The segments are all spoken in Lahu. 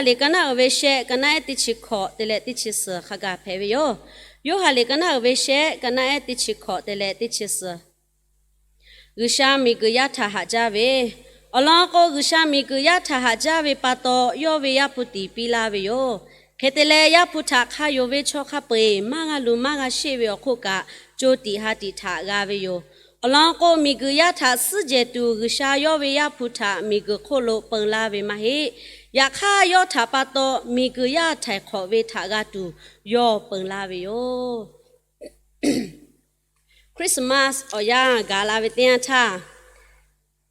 liꞈ ka naˆ uiˍ ve shehˆ, ka naˆ ehˉ teˇ chi hkawꞈ te leh teˇ chi suhˍ hk'a gaˬ hpehꞈ ve yoˬ. Yoˇhanˬ liꞈ ka naˆ uiˍ ve shehˆ, ka naˆ ehˉ teˇ chi hkawꞈ te leh teˇ chi suhˍ. G'uiˬsha miˬguiˬ yaˇ htaꞈ haꞈ jaˇ ve, awˬ lawn k'o, G'uiˬsha miˬguiˬ yaˇ htaꞈ haꞈ jaˇ ve pa taw, yawˇ ve Yaˇ hpu tiˍ piˇ laˇ ve yoˬ. Hk'e te leh, Yaˇ hpu htaꞈ hk'a yonˍ ve chaw hk'a peu-eˬ maˇ g'a luˬ maˇ g'a sheˆ ve awˬ hk'oˆ kaꞈ, co tiꞈ ha tiꞈ htaꞈ g'a ve yoˬ. Awˬ lawn k'o, miˬguiˬ yaˇ htaꞈ suhˉ jehˬ tuˬ G'uiˬsha yawˇ ve Yaˇ hpu htaꞈ miˬguiˬ hk'oˆ lo peun laˇ ve maˇ heˆ. Yaꞈ hk'aˇ, yawˇ htaꞈ pa taw miˬguiˬ yaˇ htaiˍ hk'awꞈ ve htaꞈ g'a tuˬ yawˇ peun laˇ ve yoˬ. Christmas awˬ yanˇ gaˬ la ve teˇ yanˇ htaˇ,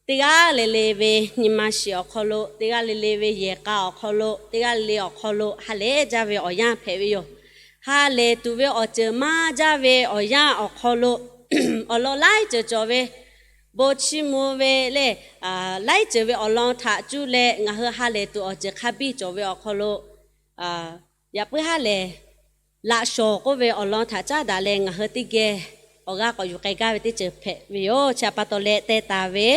teˇ g'aˇ le le ve nyi ma shiˍ awˬ hk'aw lo, teˇ g'aˇ le le ve yehˬ k'a awˬ hk'aw lo, teˇ g'aˇ le le awˬ hk'aw lo ha lehˬ jaˇ ve awˬ yanˇ hpehꞈ ve yoˬ. Ha lehˬ tuˬ ve awˬ ceuˬ maˇ jaˇ ve awˬ yanˇ awˬ hk'aw lo, awˬ lawn laiˉ ceuˬ cawˬ ve, bon chiˇ mvuh ve lehˬ, laiˉ ceuˬ ve awˬ lawn htaꞈ cuˇ leh ngaˬ hui ha lehˬ tuˬ awˬ ceuˬ hk'a biˇ cawˬ ve awˬ hk'aw lo, yaꞈ puiˉ ha lehˬ, laꞈ shawnˍ k'oˆ ve awˬ lawn htaꞈ caˉ daꞈ leh ngaˬ hui teˇ geh awˬ g'aˇ k'awꞈ yuˬ k'ai gaˇ ve teˇ ceuˬ hpehꞈ ve yoˬ. Chi pa taw leh teh taˍ ve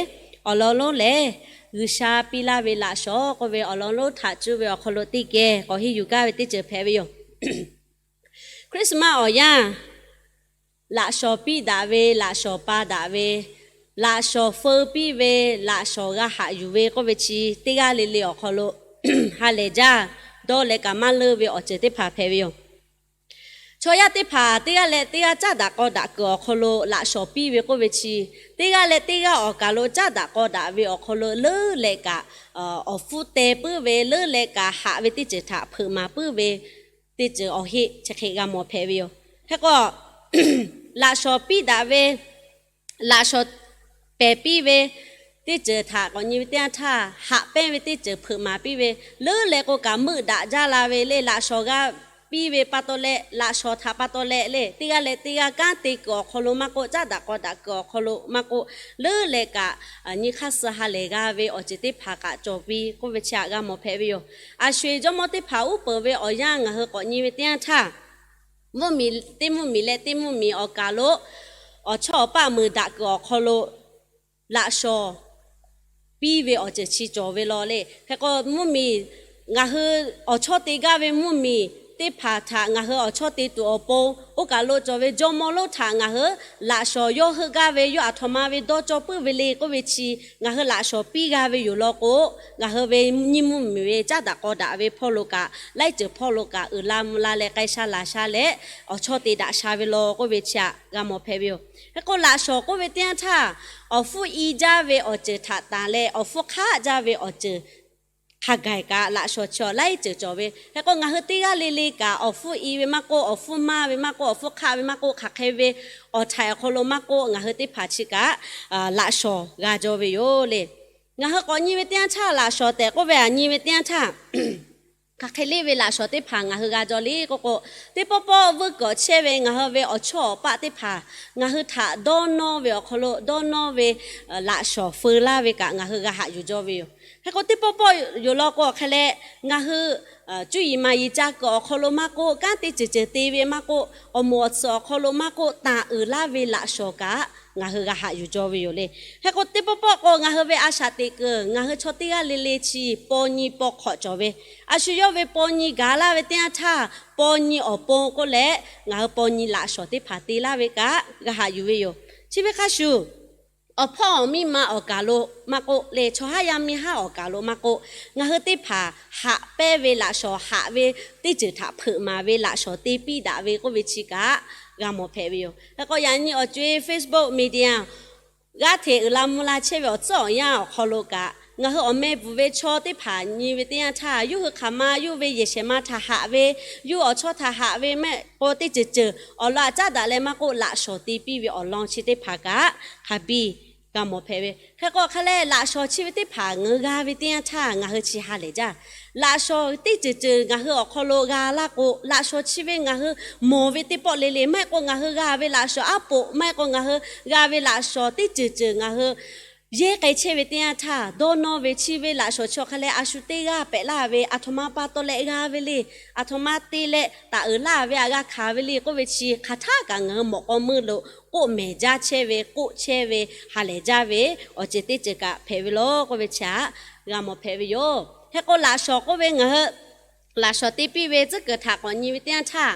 awˬ lawn lonˉ lehˬ, G'uiˬsha piˇ laˇ ve laꞈ shawnˍ k'oˆ ve awˬ lawn lonˉ htaꞈ cuˇ ve awˬ hk'aw lo teˇ geh k'awꞈ henˇ yuˬ gaˇ ve teˇ ceuˬ hpehꞈ ve yoˬ. Christmas awˬ yanˇ, laꞈ shawnˍ piˇ daꞈ ve, laꞈ shawnˍ pa daꞈ ve, laꞈ shawnˍ feu piˇ ve, laꞈ shawnˍ g'a haꞈ yuˬ ve k'oˆ ve chi teˇ g'aˇ le le awˬ hk'aw lo ha lehˬ jaˇ, dawˇ leh kaꞈ maˇ leuˆ ve awˬ ceuˬ teˇ hpaˍ hpehꞈ ve yoˬ. Chaw yaˇ teˇ hpaˍ teˇ g'aˇ leh teˇ g'aˇ caˉ daꞈ k'aw daꞈ kuiˬ awˬ hk'aw lo laꞈ shawnˍ piˇ ve k'oˆ ve chi, teˇ g'aˇ leh teˇ g'aˇ awˬ kaˬ lo caˉ daꞈ k'aw daꞈ ve awˬ hk'aw lo leuˉ leh kaꞈ, awˬ hpfuhˇ teh puiˉ ve, leuˉ leh kaꞈ haꞈ ve teˇ ceuˬ htaꞈ hpeuꞈ maˍ puiˉ ve teˇ ceuˬ awˬ heˆ chi hk'e g'a mawˬ hpehꞈ ve yoˬ. Hk'e k'o, laꞈ shawnˍ piˇ daꞈ ve, laꞈ shawnˍ pehˬ piˇ ve teˇ ceuˬ htaꞈ k'awꞈ nyi ve teˇ yanˇ htaˇ, haꞈ pehnˇ ve teˇ ceuˬ hpeuꞈ maˍ piˇ ve, leuˉ leh k'o kaꞈ meuˆ daꞈ jaˇ la ve le. Laꞈ shawnˍ g'a piˇ ve pa taw leh, laꞈ shawnˍ htaꞈ pa taw leh le, teˇ g'aˇ leh teˇ g'aˇ kanˉ te kuiˬ awˬ hk'aw lo maˇ k'oˆ, caˉ daꞈ k'aw daꞈ kuiˬ awˬ hk'aw lo maˇ k'oˆ, leuˉ leh kaꞈ nyi hk'aˇ suh ha lehˬ g'a ve awˬ ceuˬ teˇ hpaˍ kaꞈ cawˬ piˇ k'oˆ ve chi htaꞈ g'a mawˬ hpehꞈ ve yoˬ. A sho-eˬ jawˇmawˇ teˇ hpaˍ uˉ peunˍ ve awˬ yanˇ ngaˬ hui k'awꞈ nyi ve teˇ yanˇ htaˇ, mvuhˇmiˬ teˇ mvuhˇmiˬ leh teˇ mvuhˇmiˬ awˬ kaˬ lo awˬ chawˇ awˬ paˆ meuˍ daꞈ kuiˬ awˬ hk'aw lo laꞈ shawnˍ piˇ ve awˬ ceuˬ chi cawˬ ve law le. Hk'e k'o, mvuhˇmiˬ ngaˬ hui awˬ chawˇ te gaˇ ve mvuhˇmiˬ teˇ hpaˍ htaꞈ ngaˬ hui awˬ chawˇ te tuˬ awˬ pon, oˇ kaˬ lo cawˬ ve jawˇmawˇ lonˉ htaꞈ ngaˬ hui laꞈ shawnˍ yawˇ heuˆ gaˇ ve, yawˇ aˬ htoꞈ ma ve dawˇ cawˇ puiˉ ve le k'oˆ ve chi, ngaˬ hui laꞈ shawnˍ piˇ g'a ve yoˬ law k'o, ngaˬ hui ve nyiˇ mvuhˇmiˬ ve caˉ daꞈ k'aw daꞈ ve hpawˇ lo kaꞈ, laiˉ ceuˬ hpawˇ lo kaꞈ uiˍ la mvuh la leh k'ai sha laˬ sha leh awˬ chawˇ te daꞈ sha ve law k'oˆ ve chi htaꞈ g'a mawˬ hpehꞈ ve yoˬ. Hk'e k'o, laꞈ shawnˍ k'oˆ ve teˇ yanˇ htaˇ, awˬ hpfuhˇ i jaˇ ve awˬ ceuˬ htaꞈ tanˍ leh awˬ hpfuhˇ hk'aˆ jaˇ ve awˬ ceuˬ hk'a gaˬ kaꞈ laꞈ shawnˍ chi awˬ laiˉ ceuˬ cawˬ ve. Hk'e k'o, ngaˬ hui teˇ g'aˇ le le kaꞈ awˬ hpfuhˇ i ve maˇ k'oˆ, awˬ hpfuhˇ maˇ ve maˇ k'oˆ, awˬ hpfuhˇ hk'aˆ ve maˇ k'oˆ, hk'aˬ hk'e ve awˬ htaiˍ awˬ hk'aw lo maˇ k'oˆ, ngaˬ hui teˇ hpaˍ chi kaꞈ laꞈ shawnˍ g'a jaw ve yoˬ le. Ngaˬ hui k'awꞈ nyi ve teˇ yanˇ htaˇ, laꞈ shawnˍ tehꞈ k'oˆ ve aꞈ nyi ve teˇ yanˇ htaˇ, hk'aˬ hk'e le ve laꞈ shawnˍ teˇ hpaˍ ngaˬ hui g'a jaw le k'oˆ k'o, teˇ pawˆ pawˆ vuiˇ kuiˬ awˬ chehˇ ve ngaˬ hui ve awˬ chawˇ awˬ paˆ teˇ hpaˍ ngaˬ hui htaꞈ dawˇ nawˇ ve awˬ hk'aw lo dawˇ nawˇ ve laꞈ shawnˍ feu laˇ ve kaꞈ ngaˬ hui g'a haꞈ yuˬ jaw ve yoˬ. Hk'e k'o, teˇ pawˆ pawˆ yoˬ law k'o, hk'e leh ngaˬ hui cuˇ yiˍ maˍ yiˍ ca kuiˬ awˬ hk'aw lo maˇ k'oˆ, kanˉ teˇ ceuˬ ceuˬ te ve maˇ k'oˆ, awˬ moˍ awˬ tsuhꞈ awˬ hk'aw lo maˇ k'oˆ, tanˍ uiˍ laˇ ve laꞈ shawnˍ kaꞈ ngaˬ hui g'a haꞈ yuˬ jaw ve yoˬ le. Hk'e k'o, teˇ pawˆ pawˆ k'o, ngaˬ hui ve a shaꞈ teꞈ kuiˬ ngaˬ hui chaw teˇ g'aˇ le le chi paw nyi paw hk'awꞈ cawˬ ve, a shu yawˇ ve paw nyi gaˬ laˇ ve teˇ yanˇ htaˇ, paw nyi awˬ pon k'oˆ leh ngaˬ hui paw nyi laꞈ shawnˍ teˇ hpaˍ te laˇ ve kaꞈ g'a haꞈ yuˬ ve yoˬ. Chi ve hk'a shuˍ, awˬ hpawˇ awˬ miˇ ma awˬ kaˬ lo maˇ k'oˆ leh, chaw haˉ yaˇ miˇ haˉ awˬ kaˬ lo maˇ k'oˆ, ngaˬ hui teˇ hpaˍ haꞈ pehnˇ ve laꞈ shawnˍ, haꞈ ve teˇ ceuˬ htaꞈ hpeuꞈ maˍ ve laꞈ shawnˍ te piˇ daꞈ ve k'oˆ ve chi kaꞈ g'a mawˬ hpehꞈ ve yoˬ. Hk'e k'o, yaꞈ nyi awˬ co-e Facebook media g'aˇ hteꞈ uiˍ la mvuh la chehˇ ve awˬ tcuhˉ awˬ yanˇ awˬ hk'aw lo kaꞈ, ngaˬ hui awˬ meh bvuhˬ ve chaw teˇ hpaˍ nyi ve teˇ yanˇ htaˇ, yawˇ hui hk'aˬ ma yawˇ ve yehˬ shehˍ ma htaꞈ haꞈ ve, yawˇ awˬ chawˇ htaꞈ haꞈ ve mehˆ k'o, teˇ ceuˬ ceuˬ awˬ lawn aꞈ caˉ daꞈ leh maˇ k'oˆ, laꞈ shawnˍ te piˇ ve awˬ lawn chi teˇ hpaˍ kaꞈ hk'a biˇ g'a mawˬ hpehꞈ ve. Hk'e k'o, hk'a leh laꞈ shawnˍ chi ve teˇ hpaˍ ngaˬ hui g'a ve teˇ yanˇ htaˇ ngaˬ hui chi ha lehˬ jaˇ. Laꞈ shawnˍ teˇ ceuˬ ceuˬ ngaˬ hui awˬ hk'aw lo g'a laˇ k'o, laꞈ shawnˍ chi ve ngaˬ hui mawˬ ve teˇ pawˆ le le maˇ heˆ k'o, ngaˬ hui g'a ve laꞈ shawnˍ aˉ poꞈ maˇ heˆ k'o, ngaˬ hui g'a ve laꞈ shawnˍ teˇ ceuˬ ceuˬ ngaˬ hui yehˇ k'ai chehˇ ve teˇ yanˇ htaˇ, dawˇ nawˇ ve chi ve laꞈ shawnˍ chi awˬ hk'a leh a shu teˇ g'aˇ pehꞈ laˇ ve, aˬ htoꞈ ma pa taw leh g'a ve le, aˬ htoꞈ ma te leh taˍ uiˍ laˇ ve aꞈ g'a hkanˍ ve le k'oˆ ve chi hk'aˬ htaˆ kaꞈ ngaˬ hui mawꞈ k'aw meuˇ lo k'oˆ mehˍ jaˇ chehˇ ve, k'oˆ chehˇ ve, ha lehˬ jaˇ ve awˬ ceuˬ teˇ ceuˬ kaꞈ hpehꞈ ve law k'oˆ ve chi htaꞈ g'a mawˬ hpehꞈ ve yoˬ. Hk'e k'o, laꞈ shawnˍ k'oˆ ve ngaˬ hui laꞈ shawnˍ te piˇ ve tcuhˉ kuiˬ htaꞈ k'awꞈ nyi ve teˇ yanˇ htaˇ,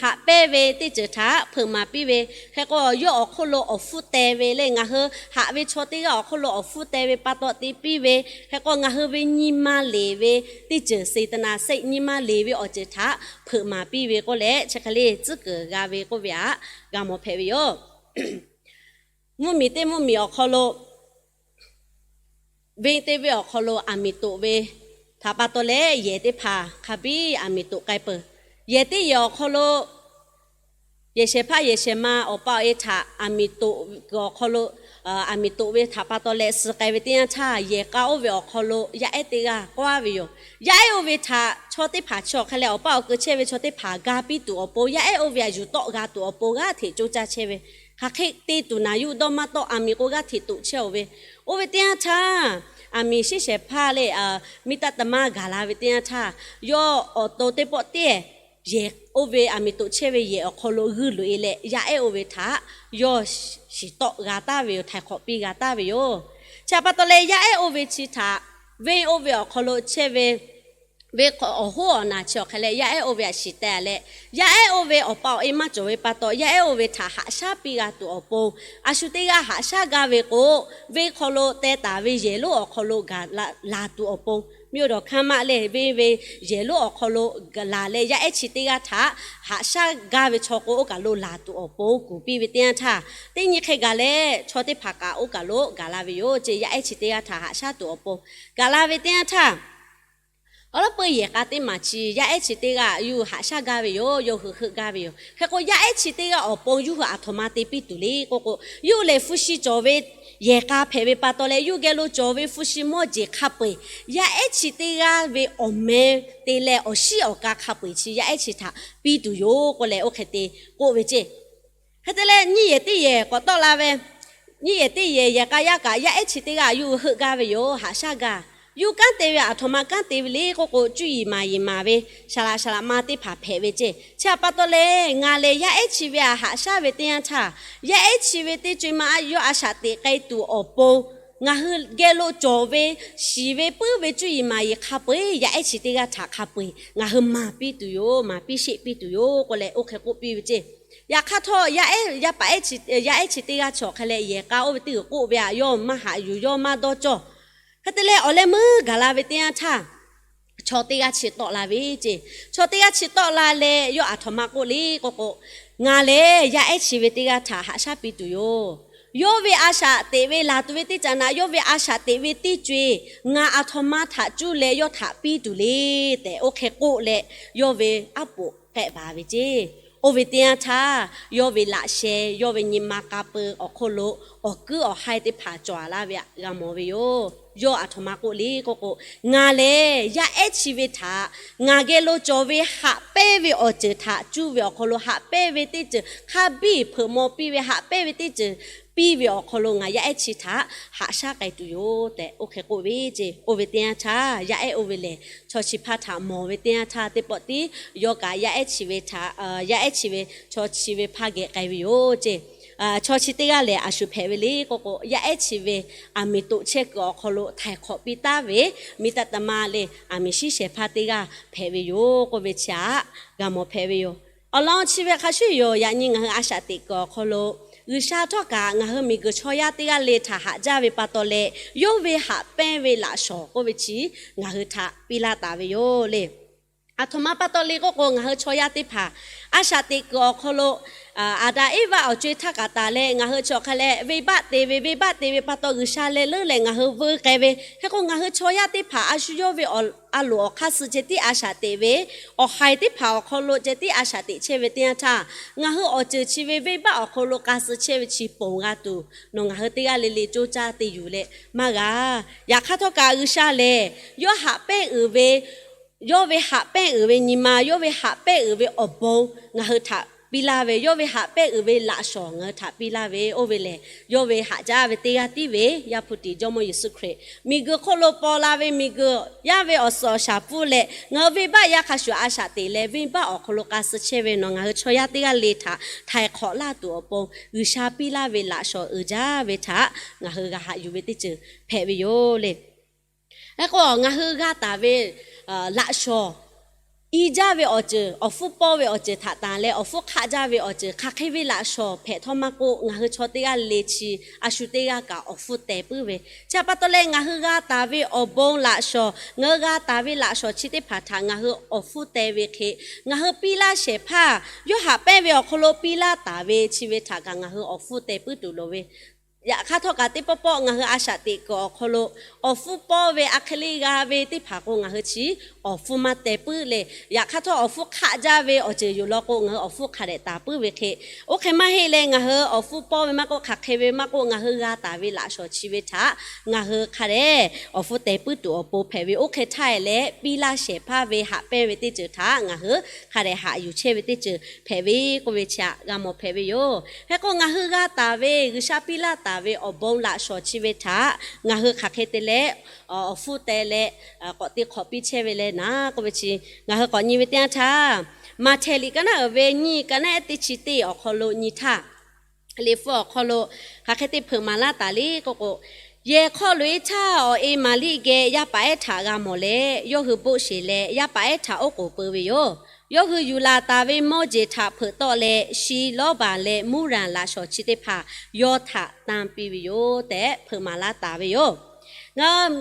haꞈ pehnˇ ve teˇ ceuˬ htaꞈ hpeuꞈ maˍ piˇ ve, hk'e k'o yawˇ awˬ hk'oˆ lo awˬ hpfuhˇ teh ve le, ngaˬ hui haꞈ ve chaw teˇ g'aˇ awˬ hk'oˆ lo awˬ hpfuhˇ teh ve pa taw te piˇ ve, hk'e k'o ngaˬ hui ve nyi ma leˬ ve teˇ ceuˬ, seˍtaˍnaˍ seˆ nyi ma leˬ ve awˬ ceuˬ htaꞈ hpeuꞈ maˍ piˇ ve k'oˆ leh, chi hk'e le tcuhˉ kuiˬ g'a ve k'oˆ ve htaꞈ g'a mawˬ hpehꞈ ve yoˬ. Mvuhˇmiˬ teˇ mvuhˇmiˬ awˬ hk'aw lo, venˇ teˇ venˇ awˬ hk'aw lo aˬ miˍ toꞈ ve htaꞈ pa taw leh yehˬ teˇ hpaˍ hk'a biˇ aˬ miˍ toꞈ k'ai peuˬ. Yehˬ teˇ yehˬ awˬ hk'aw lo yehˬ shehˍ hpaˇ yehˬ shehˍ ma awˬ pa awˬ e htaꞈ aˬ miˍ toꞈ kuiˬ awˬ hk'aw lo, aˬ miˍ toꞈ ve htaꞈ pa taw leh suh k'ai ve teˇ yanˇ htaˇ, yehˬ k'a oˇ ve awˬ hk'aw lo yaˇ ehˉ teˇ g'aˇ k'oˆ-a ve yoˬ. Yaˇ ehˉ oˇ ve htaꞈ chaw teˇ hpaˍ chi awˬ hk'a leh awˬ paˇ awˬ keu chehˇ ve chaw teˇ hpaˍ ga piˇ tuˬ awˬ pon, yaˇ ehˉ oˇ ve htaꞈ yuˬ tawˆ g'a tuˬ awˬ pon g'aˇ hteꞈ coˇ caˇ chehˇ ve, hk'aˬ hk'e te tuˬ naˍ yuˇ dawˇ maˇ tawˆ, aˬ miˍ k'o g'aˇ hteꞈ toꞈ chehˇ-oˬ ve. Oˇ ve teˇ yanˇ htaˇ, aˬ miˍ shiˉ shehˍ hpaˇ leh miˇ taˆ ta maˇ gaˬ la ve teˇ yanˇ htaˇ, yawˇ awˬ to teˇ pawˆ teˇ yehˬ, oˇ ve aˬ miˍ toꞈ chehˇ ve yehˬ awˬ hk'aw lo g'uiˇ loꞈ-e leh yaˇ ehˉ oˇ ve htaꞈ yawˇ shiˍ tawˆ g'a taˍ ve yoˬ, htaiˍ hk'awꞈ piˇ g'a taˍ ve yoˬ. Chi htaꞈ pa taw leh yaˇ ehˉ oˇ ve chi htaꞈ venˇ oˇ ve awˬ hk'aw lo chehˇ ve, venˇ awˬ hoˉ awˬ naˬ chi awˬ hk'a leh yaˇ ehˉ oˇ ve htaꞈ shiˍ teh leh, yaˇ ehˉ oˇ ve awˬ pa awˬ e maˇ cawˬ ve pa taw, yaˇ ehˉ oˇ ve htaꞈ haꞈ shaˉ piˇ g'a tuˬ awˬ pon, a shu teˇ g'aˇ haꞈ shaˉ gaˇ ve k'o, venˇ hk'aw lo teh taˍ ve yehˬ lonˉ awˬ hk'aw lo gaˬ la tuˬ awˬ pon, miˇ-oˬ dawˬ hkanˇ maˆ leh venˇ ve yehˬ lonˉ awˬ hk'aw lo laˬ leh yaˇ ehˉ chi teˇ g'aˇ htaꞈ haꞈ shaˉ gaˇ ve chaw k'o, oˇ kaˬ lo laˬ tuˬ awˬ pon kuˬ piˇ ve teˇ yanˇ htaˇ, teˇ nyi hk'e gaˬ leh chaw teˇ hpaˍ kaꞈ oˇ kaˬ lo gaˬ la ve yoˬ ce. Yaˇ ehˉ chi teˇ g'aˇ htaꞈ haꞈ shaˉ tuˬ awˬ pon gaˬ la ve teˇ yanˇ htaˇ, awˬ lawn peuˇ yehˬ k'a teˇ maˬ chi yaˇ ehˉ chi teˇ g'aˇ yuˇ haꞈ shaˉ gaˇ ve yoˬ, yawˇ hui heuˆ gaˇ ve yoˬ. Hk'e k'o yaˇ ehˉ chi teˇ g'aˇ awˬ pon yawˇ hui aˬ htoꞈ ma te piˇ tuˬ le k'oˆ k'o, yawˇ lehˬ hpu shi cawˬ ve yehˬ k'a hpehꞈ ve pa taw leh, yawˇ geh lo cawˬ ve hpu shi mawˇ jeˬ hk'a peu-eˬ yaˇ ehˉ chi teˇ g'aˇ ve awˬ meh te leh awˬ shiˉ awˬ ka hk'a peu-eˬ chi yaˇ ehˉ chi htaꞈ piˇ tuˬ yoˬ k'oˆ leh, oˇ hk'e te k'oˆ ve ce. Hk'e te leh nyiˇ yehˬ teˇ yehˬ k'awꞈ tawˆ la ve, nyiˇ yehˬ teˇ yehˬ yehˬ k'a yaˇ kaꞈ yaˇ ehˉ chi teˇ g'aˇ yuˇ heuˆ gaˇ ve yoˬ, haꞈ shaˉ gaˇ. Yuˇ kanˉ te ve aˬ htoꞈ ma kanˉ te ve le k'oˆ k'o, cuˇ yiˍ maˍ yiˍ maˍ ve, shaˍ laꞈ shaˍ laꞈ ma teˇ hpaˍ hpehꞈ ve ce. Chi htaꞈ pa taw leh ngaˬ lehˬ yaˇ ehˉ chi ve htaꞈ haꞈ shaˉ ve teˇ yanˇ htaˇ, yaˇ ehˉ chi ve teˇ co-e ma yawˇ a shaꞈ teꞈ k'ai tuˬ awˬ pon, ngaˬ hui geh lo cawˬ ve shiˍ ve puiˉ ve cuˇ yiˍ maˍ yiˍ hk'a peu-eˬ yaˇ ehˉ chi teˇ g'aˇ htaꞈ hk'a peu-eˬ ngaˬ hui maˍ piˇ tuˬ yoˬ, maˍ piˇ sheˆ piˇ tuˬ yoˬ k'oˆ leh oˇ hk'e k'oˆ piˇ ve ce. Yaꞈ hk'aˇ htawˇ yaˇ ehˉ, yaˇ paˍ ehˉ chi, yaˇ ehˉ chi teˇ g'aˇ chi awˬ hk'a leh yehˬ k'a oˇ ve teˇ g'uiˬ k'oˆ ve htaꞈ yawˇ maˇ haꞈ yuˬ, yawˇ maˇ dawˇ cawˇ. Hk'e te leh awˬ leh meuˇ gaˬ la ve teˇ yanˇ htaˇ, chaw teˇ g'aˇ chi tawˆ la ve ce. Chaw teˇ g'aˇ chi tawˆ la leh yawˇ aˬ htoꞈ ma k'oˆ le k'oˆ k'o, ngaˬ lehˬ yaˇ ehˉ chi ve teˇ g'aˇ htaꞈ haꞈ shaˉ piˇ tuˬ yoˬ. Yawˇ ve a shaꞈ teꞈ ve laˬ tuˬ ve teˇ caꞈ naꞈ, yawˇ ve a shaꞈ teꞈ ve teˇ co-e ngaˬ aˬ htoꞈ ma htaꞈ cuˇ leh yawˇ htaꞈ piˇ tuˬ le tehꞈ oˇ hk'e k'oˆ leh, yawˇ ve aˉ poꞈ k'ehˆ baˬ ve ce. Oˇ ve teˇ yanˇ htaˇ yawˇ ve laꞈ sheh, yawˇ ve nyi ma k'a peu awˬ hk'oˆ lo awˬ kuiˉ awˬ haiˇ teˇ hpaˍ cawˬ laˇ ve htaꞈ g'a mawˬ ve yoˬ. Yawˇ aˬ htoꞈ ma k'oˆ le k'oˆ k'o, ngaˬ lehˬ yaˇ ehˉ chi ve htaꞈ ngaˬ geh lo cawˬ ve haꞈ pehnˇ ve awˬ ceuˬ htaꞈ cuˇ ve awˬ hk'aw lo, haꞈ pehnˇ ve teˇ ceuˬ hk'a biˇ hpeuꞈ maw piˇ ve, haꞈ pehnˇ ve teˇ ceuˬ piˇ ve awˬ hk'aw lo ngaˬ yaˇ ehˉ chi htaꞈ haꞈ shaˉ k'ai tuˬ yoˬ tehꞈ oˇ hk'e k'oˆ ve ce. Oˇ ve teˇ yanˇ htaˇ yaˇ ehˉ oˇ ve lehˬ chaw chi hpaˇ htaꞈ mawˬ ve teˇ yanˇ htaˇ teˇ pawˆ tiˉ yawˇ kaꞈ yaˇ ehˉ chi ve htaꞈ, yaˇ ehˉ chi ve chaw chi ve hpaˇ geh k'ai ve yoˬ ce. Chaw chi teˇ g'aˇ lehˬ a shu hpehꞈ ve le k'oˆ k'o, yaˇ ehˉ chi ve aˬ miˍ toꞈ chehˇ kuiˬ awˬ hk'aw lo htaiˍ hk'awꞈ piˇ taˍ ve miˇ taˆ ta ma leh aˬ miˍ shiˉ shehˍ hpaˇ teˇ g'aˇ hpehꞈ ve yoˬ k'oˆ ve chi htaꞈ g'a mawˬ hpehꞈ ve yoˬ. Awˬ lawn chi ve hk'a shuˍ yoˬ. Yaꞈ nyi ngaˬ hui a shaꞈ teꞈ kuiˬ awˬ hk'aw lo G'uiˬsha htawˇ kaꞈ ngaˬ hui miˬguiˬ chaw yaˇ teˇ g'aˇ le htaꞈ haꞈ jaˇ ve pa taw leh, yawˇ ve haꞈ pehnˇ ve laꞈ shawnˍ k'oˆ ve chi ngaˬ hui htaꞈ piˇ laˇ taˍ ve yoˬ le. Aˬ htoꞈ ma pa taw le k'oˆ k'o, ngaˬ hui chaw yaˇ teˇ hpaˍ a shaꞈ teꞈ kuiˬ awˬ hk'aw lo Aˍdanˍ Eˇvaˆ awˬ co-e htaˇ kaꞈ taˍ leh ngaˬ hui chi awˬ hk'a leh venˇbaˆ te ve, venˇbaˆ te ve pa taw G'uiˬsha leh leuˉ leh ngaˬ hui veu k'ai ve. Hk'e k'o ngaˬ hui chaw yaˇ teˇ hpaˍ a shu yawˇ ve a loˍ awˬ hk'aˇ suh ceh tiˉ a shaꞈ teꞈ ve, awˬ haiˬ teˇ hpaˍ awˬ hk'aw lo ceh tiˉ a shaꞈ teꞈ chehˇ ve teˇ yanˇ htaˇ, ngaˬ hui awˬ ceuˬ chi ve venˇbaˆ awˬ hk'aw lo k'a suh chehˇ ve chi ponˬ g'a tuˬ, nawˬ ngaˬ hui teˇ g'aˇ le le coˇ caˇ te yuˬ leh maˇ g'a. Yaꞈ hk'aˇ htawˇ kaꞈ G'uiˬsha lehˬ yawˇ haꞈ pehnˇ uiˍ ve yawˇ ve haꞈ pehnˇ uiˍ ve nyi ma, yawˇ ve haꞈ pehnˇ uiˍ ve awˬ bon ngaˬ hui htaꞈ piˇ laˇ ve, yawˇ ve haꞈ pehnˇ uiˍ ve laꞈ shawnˍ ngaˬ hui htaꞈ piˇ laˇ ve, oˇ ve lehˬ yawˇ ve haꞈ jaˇ ve teˇ g'aˇ tiˉ ve Yaˇ hpu tiꞈ Jawˇmawˇ Yeˍsuˆ Hkriꞈ miˬguiˬ hk'oˆ lo paw la ve, miˬguiˬ yaˇ ve awˬ suhˍ awˬ shaˍ pfuhˇ leh ngaˬ hui venˇbaˆ yaˇ hk'a shuˍ a shaꞈ teꞈ leh venˇbaˆ awˬ hk'aw lo k'a suh chehˇ ve nawˬ ngaˬ hui chaw yaˇ teˇ g'aˇ le htaꞈ htaiˍ hk'awꞈ laˇ tuˬ awˬ pon G'uiˬsha piˇ laˇ ve laꞈ shawnˍ uiˍ jaˇ ve htaꞈ ngaˬ hui g'a haꞈ yuˬ ve teˇ ceuˬ hpehꞈ ve yoˬ le. Hk'e k'o ngaˬ hui g'a taˍ ve laꞈ shawnˍ i jaˇ ve awˬ ceuˬ, awˬ hpfuhˇ pawˇ ve awˬ ceuˬ htaꞈ tanˬ leh awˬ hpfuhˇ hk'aˆ jaˇ ve awˬ ceuˬ hk'aˬ hk'e ve laꞈ shawnˍ hpehꞈ htawˇ maˇ k'oˆ, ngaˬ hui chaw teˇ g'aˇ le le chi a shu teˇ g'aˇ kaꞈ awˬ hpfuhˇ teh puiˉ ve. Chi htaꞈ pa taw leh ngaˬ hui g'a taˍ ve awˬ bon laꞈ shawnˍ, ngaˬ hui g'a taˍ ve laꞈ shawnˍ chi teˇ hpaˍ htaꞈ ngaˬ hui awˬ hpfuhˇ teh ve hk'e, ngaˬ hui piˇ laˇ shehˍ hpaˇ, yawˇ haꞈ pehnˇ ve awˬ hk'aw lo piˇ laˇ taˍ ve chi ve htaꞈ kaꞈ ngaˬ hui awˬ hpfuhˇ teh puiˉ tuˬ loˍ ve. Yaꞈ hk'aˇ htawˇ kaꞈ teˇ pawˆ pawˆ ngaˬ hui a shaꞈ teꞈ kuiˬ awˬ hk'aw lo awˬ hpfuhˇ pawˇ ve a hk'e le g'a ve teˇ hpaˍ k'o, ngaˬ hui chi awˬ hpfuhˇ maˇ teh puiˉ le. Yaꞈ hk'aˇ htawˇ awˬ hpfuhˇ hk'aˆ jaˇ ve awˬ ceuˬ yoˬ law k'o, ngaˬ hui awˬ hpfuhˇ hk'a dehꞈ taˍ puiˉ ve hk'e, oˇ hk'e maˇ heˆ leh ngaˬ hui awˬ hpfuhˇ pawˇ ve maˇ k'oˆ, hk'aˬ hk'e ve maˇ k'oˆ, ngaˬ hui g'a taˍ ve laꞈ shawnˍ chi ve htaꞈ ngaˬ hui hk'a dehꞈ awˬ hpfuhˇ teh puiˉ tuˬ awˬ pon hpehꞈ ve. Oˇ hk'e htaˇ e leh piˇ laˇ shehˍ hpaˇ ve haꞈ pehnˇ ve teˇ ceuˬ htaꞈ ngaˬ hui hk'a dehꞈ haꞈ yuˬ chehˇ ve teˇ ceuˬ hpehꞈ ve k'oˆ ve chi htaꞈ g'a mawˬ hpehꞈ ve yoˬ. Hk'e k'o, ngaˬ hui g'a taˍ ve G'uiˬsha piˇ laˇ taˍ ve awˬ bon laꞈ shawnˍ chi ve htaꞈ ngaˬ hui hk'aˬ hk'e te leh awˬ hpfuhˇ teh leh k'awꞈ te hk'awꞈ piˇ chehˇ ve le naˉ k'oˆ ve chi, ngaˬ hui k'awꞈ nyi ve teˇ yanˇ htaˇ, Maꞈhtehˍ liꞈ ka naˉ uiˍ ve nyiˇ, ka naˉ ehˉ teˇ chi teˇ awˬ hk'aw lo nyi htaˇ, Liꞈ hpu awˬ hk'aw lo hk'aˬ hk'e te hpeuꞈ maˍ laˇ taˍ le k'oˆ k'o, yehˬ hk'aw loꞈ e htaˇ awˬ e Maˍriˆ geh yaˇ paˍ ehˉ htaꞈ g'a mawˬ leh, yawˇ hui boˆ sheˍ leh yaˇ paˍ ehˉ htaꞈ oˉ k'oˍ peuˬ ve yoˬ. Yawˇ hui yuˬ laˬ taˍ ve mawˇ jeˬ htaꞈ hpeuꞈ tawˆ leh, shi, lawˇbaˬ leh muˇranˍ laꞈ shawnˍ chi teˇ hpaˍ yawˇ htaꞈ tanˇ piˇ ve yoˬ tehꞈ hpeuꞈ maˍ laˇ taˍ ve yoˬ. Ngaˬ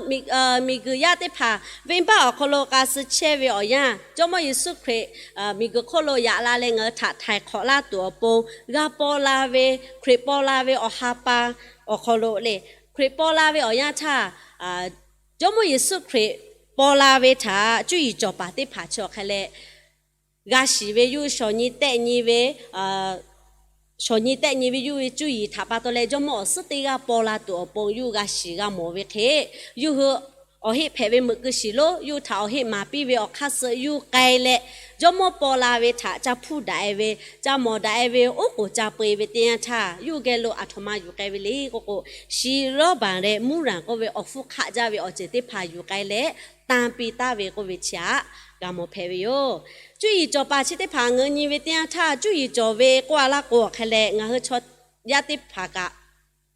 miˬguiˬ yaˇ teˇ hpaˍ venˇbaˆ awˬ hk'aw lo k'a suh chehˇ ve awˬ yanˇ, Jawˇmawˇ Yeˍsuˆ Hkriꞈ miˬguiˬ hk'oˆ lo yaꞈ la leh ngaˬ hui htaꞈ htaiˍ hk'awꞈ laˇ tuˬ awˬ pon g'a paw la ve, Hkriꞈ paw la ve awˬ ha pa awˬ hk'aw lo le, Hkriꞈ paw la ve awˬ yanˇ htaˇ, Jawˇmawˇ Yeˍsuˆ Hkriꞈ paw la ve htaꞈ cuˇ yiˍ cawˬ paˍ teˇ hpaˍ chi awˬ hk'e leh g'a shiˍ ve, yawˇ hui shawˍ nyi tehˆ nyi ve, shawˍ nyi tehˆ nyi ve yawˇ hui cuˇ yiˍ htaꞈ pa taw leh Jawˇmawˇ awˬ suhˉ teˇ g'aˇ paw la tuˬ awˬ pon yawˇ hui g'a shiˍ g'a mawˬ ve hk'e, yawˇ hui awˬ heˆ hpehꞈ ve meuꞈ keu shiˍ lonˉ yawˇ hui htaꞈ awˬ heˆ maˍ piˇ ve awˬ hk'aˇ suh yawˇ hui k'ai leh, Jawˇmawˇ paw la ve htaꞈ ca hpuˇ daꞈ e ve, ca mawˬ daꞈ e ve, oˉ k'oˍ ca peu e ve teˇ yanˇ htaˇ, yawˇ hui geh lo aˬ htoꞈ ma yuˬ k'ai ve le k'oˆ k'o, shi, lawˇbaˬ leh muˇranˍ k'oˆ ve awˬ hpfuhˇ hk'aˆ jaˇ ve awˬ ceuˬ teˇ hpaˍ yuˬ k'ai leh tanˇ piˇ taˍ ve k'oˆ ve chi htaꞈ g'a mawˬ hpehꞈ ve yoˬ. Cuˇ yiˍ cawˬ paˍ chi teˇ hpaˍ ngaˬ hui nyi ve teˇ yanˇ htaˇ, cuˇ yiˍ cawˬ ve k'oˆ a laˇ k'o, awˬ hk'e leh ngaˬ hui chaw yaˇ teˇ hpaˍ kaꞈ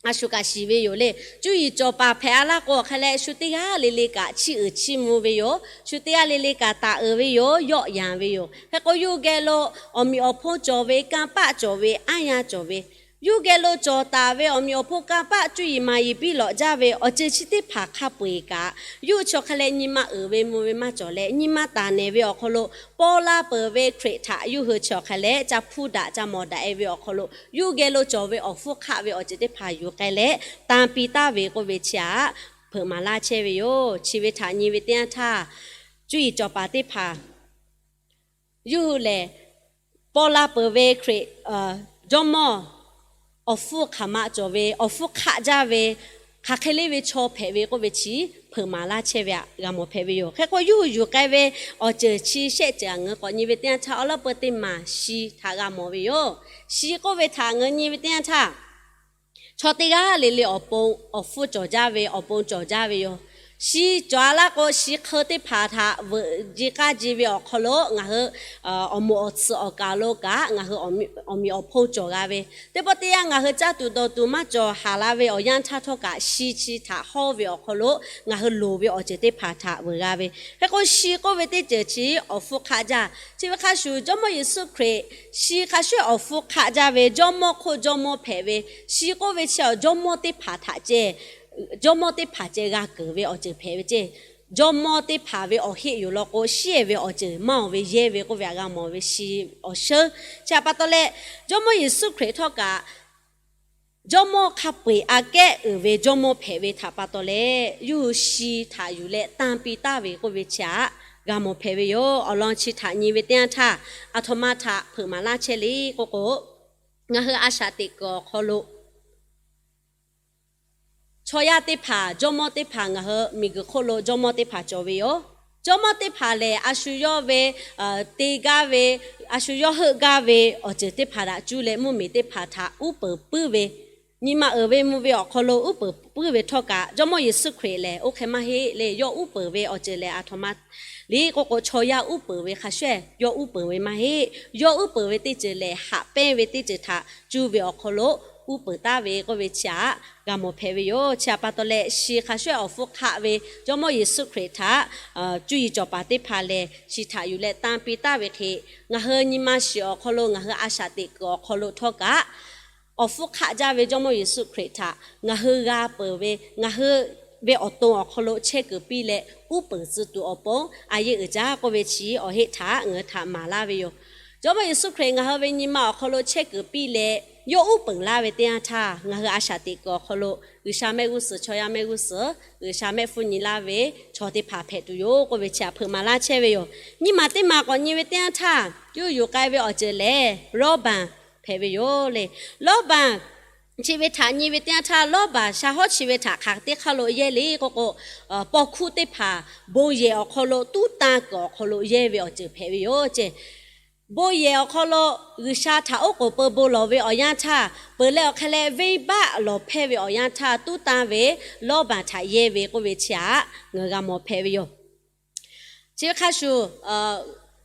a shu kaꞈ shiˍ ve yoˬ le. Cuˇ yiˍ cawˬ paˍ hpehꞈ a laˇ k'o, awˬ hk'e leh shu teˇ g'aˇ le le kaꞈ chiˇ uiˍ chiˇ mvuh ve yoˬ. Shu teˇ g'aˇ le le kaꞈ taˍ uiˍ ve yoˬ, yawˆ yanˍ ve yoˬ. Hk'e k'o, yawˇ hui geh lo awˬ meꞈ awˬ hponˇ cawˬ ve, kanˇ paˆ cawˬ ve, aˉ yanˇ cawˬ ve, yawˇ hui geh lo cawˬ taˍ ve awˬ meꞈ awˬ hponˇ kanˇ paˆ cuˇ yiˍ maˍ yiˍ biˇ lawꞈ jaˇ ve awˬ ceuˬ chi teˇ hpaˍ hk'a peu eˬ kaꞈ, yawˇ hui chi awˬ hk'e leh nyi ma uiˍ ve mvuh ve maˇ cawˬ leh, nyi ma taˍ nehˬ ve awˬ hk'aw lo paw la peuˬ ve Hkriꞈ htaꞈ yawˇ hui chi awˬ hk'e leh ca hpuˇ daꞈ ca mawˬ daꞈ e ve awˬ hk'aw lo, yawˇ hui geh lo cawˬ ve awˬ hpfuhˇ hk'aˆ ve awˬ ceuˬ teˇ hpaˍ yuˬ k'ai leh tanˇ piˇ taˍ ve k'oˆ ve chi htaꞈ hpeuꞈ maˍ laˇ chehˇ ve yoˬ. Chi ve htaꞈ nyi ve teˇ yanˇ htaˇ, cuˇ yiˍ cawˬ paˍ teˇ hpaˍ yawˇ hui lehˬ, paw la peuˬ ve Hkriꞈ, Jawˇmawˇ awˬ hpfuhˇ hk'aˬ ma cawˬ ve, awˬ hpfuhˇ hk'aˆ jaˇ ve, hk'aˬ hk'e le ve chaw hpehꞈ ve k'oˆ ve chi hpeuꞈ maˍ laˇ chehˇ ve htaꞈ g'a mawˬ hpehꞈ ve yoˬ. Hk'e k'o, yawˇ hui yuˬ k'ai ve awˬ ceuˬ chi shehˆ ceuˬ ngaˬ hui k'awꞈ nyi ve teˇ yanˇ htaˇ, awˬ lawn peu teˇ maˬ shi htaꞈ g'a mawˬ ve yoˬ. Shi k'oˆ ve htaꞈ ngaˬ hui nyi ve teˇ yanˇ htaˇ, chaw teˇ g'aˇ le le awˬ pon awˬ hpfuhˇ cawˬ jaˇ ve, awˬ pon cawˬ jaˇ ve yoˬ. Shi cawˬ a laˇ k'o, shi hk'eun teˇ hpaˍ htaꞈ veuꞈ ji k'aˇ ji ve awˬ hk'aw lo ngaˬ hui awˬ moˍ awˬ tsuhꞈ awˬ kaˍ lo kaꞈ ngaˬ hui awˬ meꞈ awˬ hponˇ cawˬ g'a ve, teˇ pawˆ teˇ yanˇ ngaˬ hui caˇ tuˬ dawˬ tuˬ maˇ cawˬ haˍ la ve awˬ yanˇ htaˇ htawˇ kaꞈ, shi chi htaꞈ hawˇ ve awˬ hk'aw lo ngaˬ hui loˍ ve awˬ ceuˬ teˇ hpaˍ htaꞈ veuꞈ g'a ve. Hk'e k'o, shi k'oˆ ve teˇ ceuˬ chi awˬ hpfuhˇ hk'aˆ jaˇ. Chi ve hk'a shuˍ, Jawˇmawˇ Yeˍsuˆ Hkriꞈ shi hk'a shuˍ awˬ hpfuhˇ hk'aˆ jaˇ ve, Jawˇmawˇ hk'oˆ Jawˇmawˇ hpehꞈ ve, shi k'oˆ ve chi awˬ jawˇmawˇ teˇ hpaˍ htaꞈ ceh, jawˇmawˇ teˇ hpaˍ ceh g'a keunˍ ve awˬ ceuˬ hpehꞈ ve ceh. Jawˇmawˇ teˇ hpaˍ ve awˬ heˆ yoˬ law k'o, shiˉ e ve awˬ ceuˬ maˇ oˬ ve yehˇ ve k'oˆ ve htaꞈ g'a mawˬ ve shi awˬ shinˉ. Chi htaꞈ pa taw leh, Jawˇmawˇ Yeˍsuˆ Hkriꞈ htawˇ kaꞈ Jawˇmawˇ hk'a peu eˬ aꞈ kehˉ uiˍ ve Jawˇmawˇ hpehꞈ ve htaꞈ pa taw leh, yawˇ hui shi htaꞈ yuˬ leh tanˇ piˇ taˍ ve k'oˆ ve chi htaꞈ g'a mawˬ hpehꞈ ve yoˬ. Awˬ lawn chi htaꞈ nyi ve teˇ yanˇ htaˇ, aˬ htoꞈ ma htaꞈ hpeuꞈ maˍ laˇ chehˇ le k'oˆ k'o, ngaˬ hui a shaꞈ teꞈ kuiˬ awˬ hk'aw lo chaw yaˇ teˇ hpaˍ, jawˇmawˇ teˇ hpaˍ, ngaˬ hui miˬguiˬ hk'oˆ lo jawˇmawˇ teˇ hpaˍ cawˬ ve yoˬ. Jawˇmawˇ teˇ hpaˍ lehˬ, a shu yawˇ ve te gaˇ ve, a shu yawˇ heuˆ gaˇ ve awˬ ceuˬ teˇ hpaˍ htaꞈ cuˇ leh mvuhˇmiˬ teˇ hpaˍ htaꞈ uˉ peunˍ puiˉ ve, nyi ma uiˍ ve mvuh ve awˬ hk'aw lo uˉ peunˍ puiˉ ve htawˇ kaꞈ, Jawˇmawˇ Yeˍsuˆ Hkriꞈ lehˬ oˇ hk'e maˇ heˆ le. Yawˇ uˉ peunˍ ve awˬ ceuˬ lehˬ aˬ htoꞈ ma le k'oˆ k'o, chaw yaˇ uˉ peunˍ ve hk'a shuˍ yawˇ uˉ peunˍ ve maˇ heˆ. Yawˇ uˉ peunˍ ve teˇ ceuˬ lehˬ, haꞈ pehnˇ ve teˇ ceuˬ htaꞈ cuˇ ve awˬ hk'aw lo uˉ peunˍ taˍ ve k'oˆ ve chi htaꞈ g'a mawˬ hpehꞈ ve yoˬ. Chi htaꞈ pa taw leh, shi hk'a shuˍ awˬ hpfuhˇ hk'aˆ ve Jawˇmawˇ Yeˍsuˆ Hkriꞈ htaꞈ cuˇ yiˍ cawˬ paˍ teˇ hpaˍ lehˬ, shi htaꞈ yuˬ leh tanˇ piˇ taˍ ve hk'e, ngaˬ hui nyi ma shiˍ awˬ hk'aw lo, ngaˬ hui a shaꞈ teꞈ kuiˬ awˬ hk'aw lo htawˇ kaꞈ, awˬ hpfuhˇ hk'aˆ jaˇ ve Jawˇmawˇ Yeˍsuˆ Hkriꞈ htaꞈ ngaˬ hui g'a peuˬ ve, ngaˬ hui ve awˬ to awˬ hk'aw lo chehˇ kuiˬ piˇ leh uˉ peunˍ tcuh tuˬ awˬ pon a yeˇ uiˍ jaˇ k'oˆ ve chi awˬ heˆ htaꞈ ngaˬ hui htaꞈ maˍ laˇ ve yoˬ. Jawˇmawˇ Yeˍsuˆ Hkriꞈ ngaˬ hui ve nyi ma awˬ hk'aw lo chehˇ kuiˬ piˇ leh yawˇ uˉ peunˍ laˇ ve teˇ yanˇ htaˇ, ngaˬ hui a shaꞈ teꞈ kuiˬ awˬ hk'aw lo G'uiˬsha mehˆ g'uˇ suhˍ, chaw yaˇ mehˆ g'uˇ suhˍ, G'uiˬsha mehˆ hpfuhˇ nyi laˇ ve chaw teˇ hpaˍ hpehꞈ tuˬ yoˬ k'oˆ ve chi htaꞈ hpeuꞈ maˍ laˇ chehˇ ve yoˬ. Nyiˇ maˬ teˇ maˬ k'awꞈ nyi ve teˇ yanˇ htaˇ, yawˇ yuˬ k'ai ve awˬ ceuˬ lehˬ, lawˇbanˍ hpehꞈ ve yoˬ le. Lawˇbanˍ chi ve htaꞈ nyi ve teˇ yanˇ htaˇ, lawˇbanˍ shaˍ hawˉ chi ve htaꞈ hk'aˬ teˇ hk'aˇ lo yehˇ le k'oˆ k'o, paw hkuˇ teˇ hpaˍ bon yehˬ awˬ hk'aw lo tuˉ tanˇ kuiˬ awˬ hk'aw lo yehˇ ve awˬ ceuˬ hpehꞈ ve yoˬ ce. Bon yehˬ awˬ hk'aw lo G'uiˬsha htaꞈ oˉ k'oˍ peu bon lawˬ ve awˬ yanˇ htaˇ, peuˬ leh awˬ hk'e leh venˇbaˆ lawˬ hpehˇ ve awˬ yanˇ htaˇ tuˉ tanˇ ve lawˇbanˍ htaꞈ yehˇ ve k'oˆ ve chi htaꞈ ngaˬ hui g'a mawˬ hpehꞈ ve yoˬ. Chi ve hk'a shuˍ,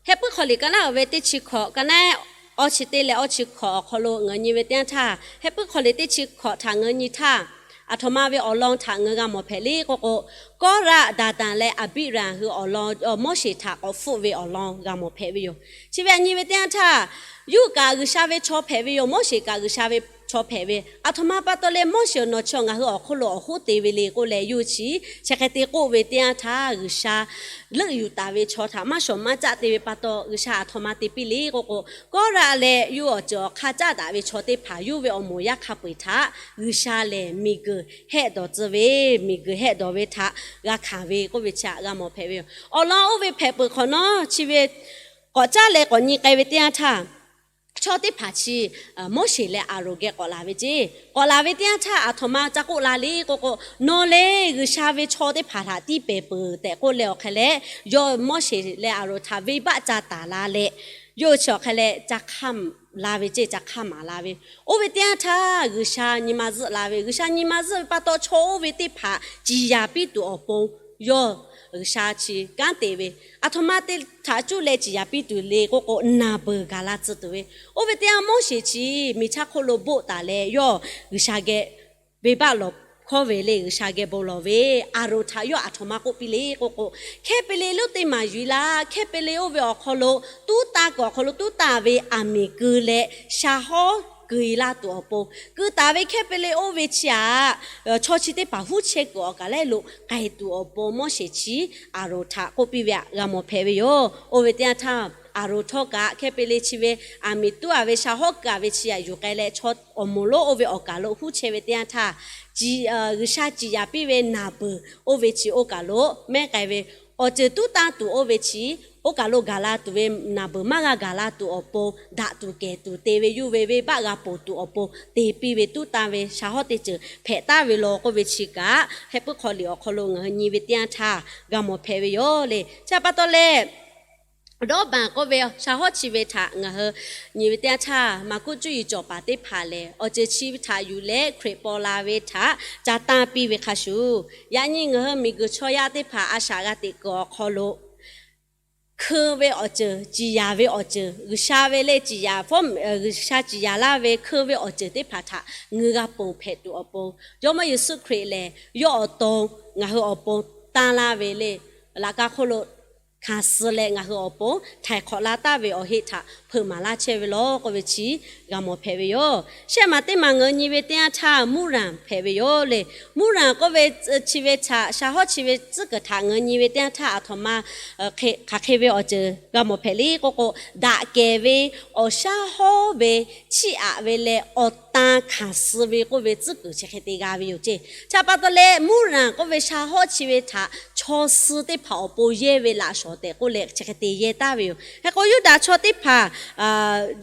Heh puiˉ hk'aw liꞈ ka naˉ uiˍ ve teˇ chi hkawꞈ, ka naˉ awˇ chi teˇ leh awˇ chi hkawꞈ awˬ hk'aw lo ngaˬ hui nyi ve teˇ yanˇ htaˇ, Heh puiˉ hk'aw liꞈ teˇ chi hkawꞈ htaꞈ ngaˬ hui nyi htaˇ, aˬ htoꞈ ma ve awˬ lawn htaꞈ ngaˬ hui g'a mawˬ hpehꞈ le k'oˆ k'o, Kawˇraˆ, Daˍtanˍ leh Aˍbiˆraˍ hui awˬ lawn Moˉseˍ htaꞈ k'awꞈ hpfuhˆ ve awˬ lawn g'a mawˬ hpehꞈ ve yoˬ. Chi ve htaꞈ nyi ve teˇ yanˇ htaˇ, yawˇ kaꞈ G'uiˬsha ve chaw hpehꞈ ve yoˬ. Moˉseˍ kaꞈ G'uiˬsha ve chaw hpehꞈ ve, aˬ htoꞈ ma pa taw leh Moˉseˍ awˬ nawˬ chi awˬ ngaˬ hui awˬ hk'oˆ lo awˬ hoˉ te ve le k'oˆ leh, yawˇ chi chi hk'e te k'oˆ ve teˇ yanˇ htaˇ, G'uiˬsha leuˆ yuˬ taˍ ve chaw htaꞈ maˇ shawˍ maˇ caˆ te ve pa taw, G'uiˬsha aˬ htoꞈ ma te piˇ le k'oˆ k'o, Kawˇraˆ leh yawˇ awˬ ceuˬ awˬ hk'aˇ caˉ daꞈ ve chaw teˇ hpaˍ yawˇ ve awˬ moˍ yaˇ hk'a peu-eˬ htaꞈ G'uiˬsha lehˬ miˬguiˬ hehˆ dawˬ tcuh ve, miˬguiˬ hehˆ dawˬ ve htaꞈ g'a hkanˍ ve k'oˆ ve chi htaꞈ g'a mawˬ hpehꞈ ve yoˬ. Awˬ lawn oˇ ve hpehꞈ peuˬ hk'awꞈ nawˉ, chi ve k'awꞈ caˉ leh k'awꞈ nyi k'ai ve teˇ yanˇ htaˇ, chaw teˇ hpaˍ chi Moˉseˍ leh Aˍronˍ geh k'awꞈ laˬ ve ce. K'awꞈ laˬ ve teˇ yanˇ htaˇ, aˬ htoꞈ ma ca k'oˆ la le k'oˆ k'o, Nawˬ lehˬ G'uiˬsha ve chaw teˇ hpaˍ htaꞈ tiˇ pehˍ peuˬ tehꞈ k'oˆ leh, awˬ hk'e leh yawˇ Moˉseˍ leh Aˍronˍ htaꞈ venˇbaˆ ca taˍ la leh, yawˇ chi awˬ hk'e leh ca hk'aˇ la ve ce, ca hk'aˇ maˍ la ve. Oˇ ve teˇ yanˇ htaˇ G'uiˬsha nyi ma zuhˆ la ve, G'uiˬsha nyi ma zuhˆ ve pa taw, chaw oˇ ve teˇ hpaˍ ciˍ yanˍ piˇ tuˬ awˬ pon yawˇ G'uiˬsha chi kanˉ te ve, aˬ htoꞈ ma te htaꞈ cuˇ leh ciˍ yanˍ piˇ tuˬ le k'oˆ k'o, naˬ beuˬ gaˬ la tcuh tuˬ ve. Oˇ ve teˇ yanˇ Moˉseˍ chi miˬ chaˇ hk'oˆ lo boˆ taˍ leh, yawˇ G'uiˬsha geh venˇbaˆ lawˬ hkawˇ ve le, G'uiˬsha geh bon lawˬ ve, Aˍronˍ htaꞈ yawˇ aˬ htoꞈ ma k'oˆ piˇ le k'oˆ k'o, Hkehˇ pe le lonˉ teˇ maˬ yuˬ laˇ. Hkehˇ pe le oˇ ve awˬ hk'aw lo tuˉ tanˇ kuiˬ awˬ hk'aw lo tuˉ tanˇ ve aˬ miˍ keu leh sha hawˉ keu-e laˇ tuˬ awˬ pon, keu taˍ ve hkehˇ pe le oˇ ve chi htaꞈ chaw chi teˇ hpaˍ huˉ chehˇ kuiˬ awˬ kaˬ lehˉ lo k'ai tuˬ awˬ pon Moˉseˍ chi Aˍronˍ htaꞈ k'oˆ piˇ ve htaꞈ g'a mawˬ hpehꞈ ve yoˬ. Oˇ ve teˇ yanˇ htaˇ, Aˍronˍ htawˇ kaꞈ hkehˇ pe le chi ve aˬ miˍ tuˉ a ve sha hawˉ keu a ve chi htaꞈ yuˬ k'ai leh, chaw awˬ moˍ lonˉ oˇ ve awˬ kaˬ lo huˉ chehˇ ve teˇ yanˇ htaˇ, G'uiˬsha ciˍ yanˍ piˇ ve naˬ beuˬ oˇ ve chi oˇ kaˬ lo mehˉ k'ai ve, awˬ ceuˬ tuˉ tanˇ tuˬ oˇ ve chi oˇ kaˬ lo gaˬ la tuˬ ve naˬ beuˬ maˇ g'a gaˬ la tuˬ awˬ pon, daꞈ tuˬ kehˬ tuˬ te ve, yawˇ ve venˇbaˆ g'a ponˬ tuˬ awˬ pon te piˇ ve tuˉ tanˇ ve sha hawˉ teˇ ceuˬ hpehꞈ taˍ ve law k'oˆ ve chi kaꞈ, Heh puiˉ hk'aw liꞈ awˬ hk'aw lo ngaˬ hui nyi ve teˇ yanˇ htaˇ g'a mawˬ hpehꞈ ve yoˬ le. Chi htaꞈ pa taw leh, Dawˇbanˍ k'oˆ ve sha hawˉ chi ve htaꞈ ngaˬ hui nyi ve teˇ yanˇ htaˇ, Maˍkuˆ cuˇ yiˍ cawˬ paˍ teˇ hpaˍ lehˬ, awˬ ceuˬ chi ve htaꞈ yuˬ leh Hkriꞈ paw la ve htaꞈ ca tanˇ piˇ ve hk'a shuˍ, yaꞈ nyi ngaˬ hui miˬguiˬ chaw yaˇ teˇ hpaˍ a shaꞈ g'a teꞈ kuiˬ awˬ hk'aw lo hkeu ve awˬ ceuˬ, ciˍ yanˍ ve awˬ ceuˬ, G'uiˬsha ve leh ciˍ yanˍ fawˉ, G'uiˬsha ciˍ yanˍ laˇ ve hkeu ve awˬ ceuˬ teˇ hpaˍ htaꞈ ngaˬ hui g'a ponˬ hpehꞈ tuˬ awˬ pon, Jawˇmawˇ Yeˍsuˆ Hkriꞈ lehˬ yawˇ awˬ to ngaˬ hui awˬ pon tanˇ laˇ ve le, laꞈ ka hk'oˆ lo hkanˍ suh leh ngaˬ hui awˬ pon htaiˍ hk'awꞈ la taˍ ve awˬ heˆ htaꞈ hpeuꞈ maˍ laˇ chehˇ ve law k'oˆ ve chi g'a mawˬ hpehꞈ ve yoˬ. Shehˆ maˬ teˇ maˬ ngaˬ hui nyi ve teˇ yanˇ htaˇ, muˇranˍ hpehꞈ ve yoˬ le. Muˇranˍ k'oˆ ve chi ve htaꞈ, sha hawˉ chi ve tcuhˉ kuiˬ htaꞈ ngaˬ hui nyi ve teˇ yanˇ htaˇ, aˬ htoꞈ ma hk'aˬ hk'e ve awˬ ceuˬ g'a mawˬ hpehꞈ le k'oˆ k'o, daꞈ kehˬ ve awˬ shaˉ hawˉ ve chiˇ aꞈ ve leh awˬ tan hkanˍ suh ve k'oˆ ve tcuhˉ kuiˬ chi hk'e te g'a ve yoˬ ce. Chi htaꞈ pa taw leh, muˇranˍ k'oˆ ve sha hawˉ chi ve htaꞈ chaw suh teˇ hpaˍ awˬ pon yehˇ ve laꞈ shawˍ tehꞈ k'oˆ leh chi hk'e te yehˇ taˍ ve yoˬ. Hk'e k'o, Yuˇdaꞈ chaw teˇ hpaˍ,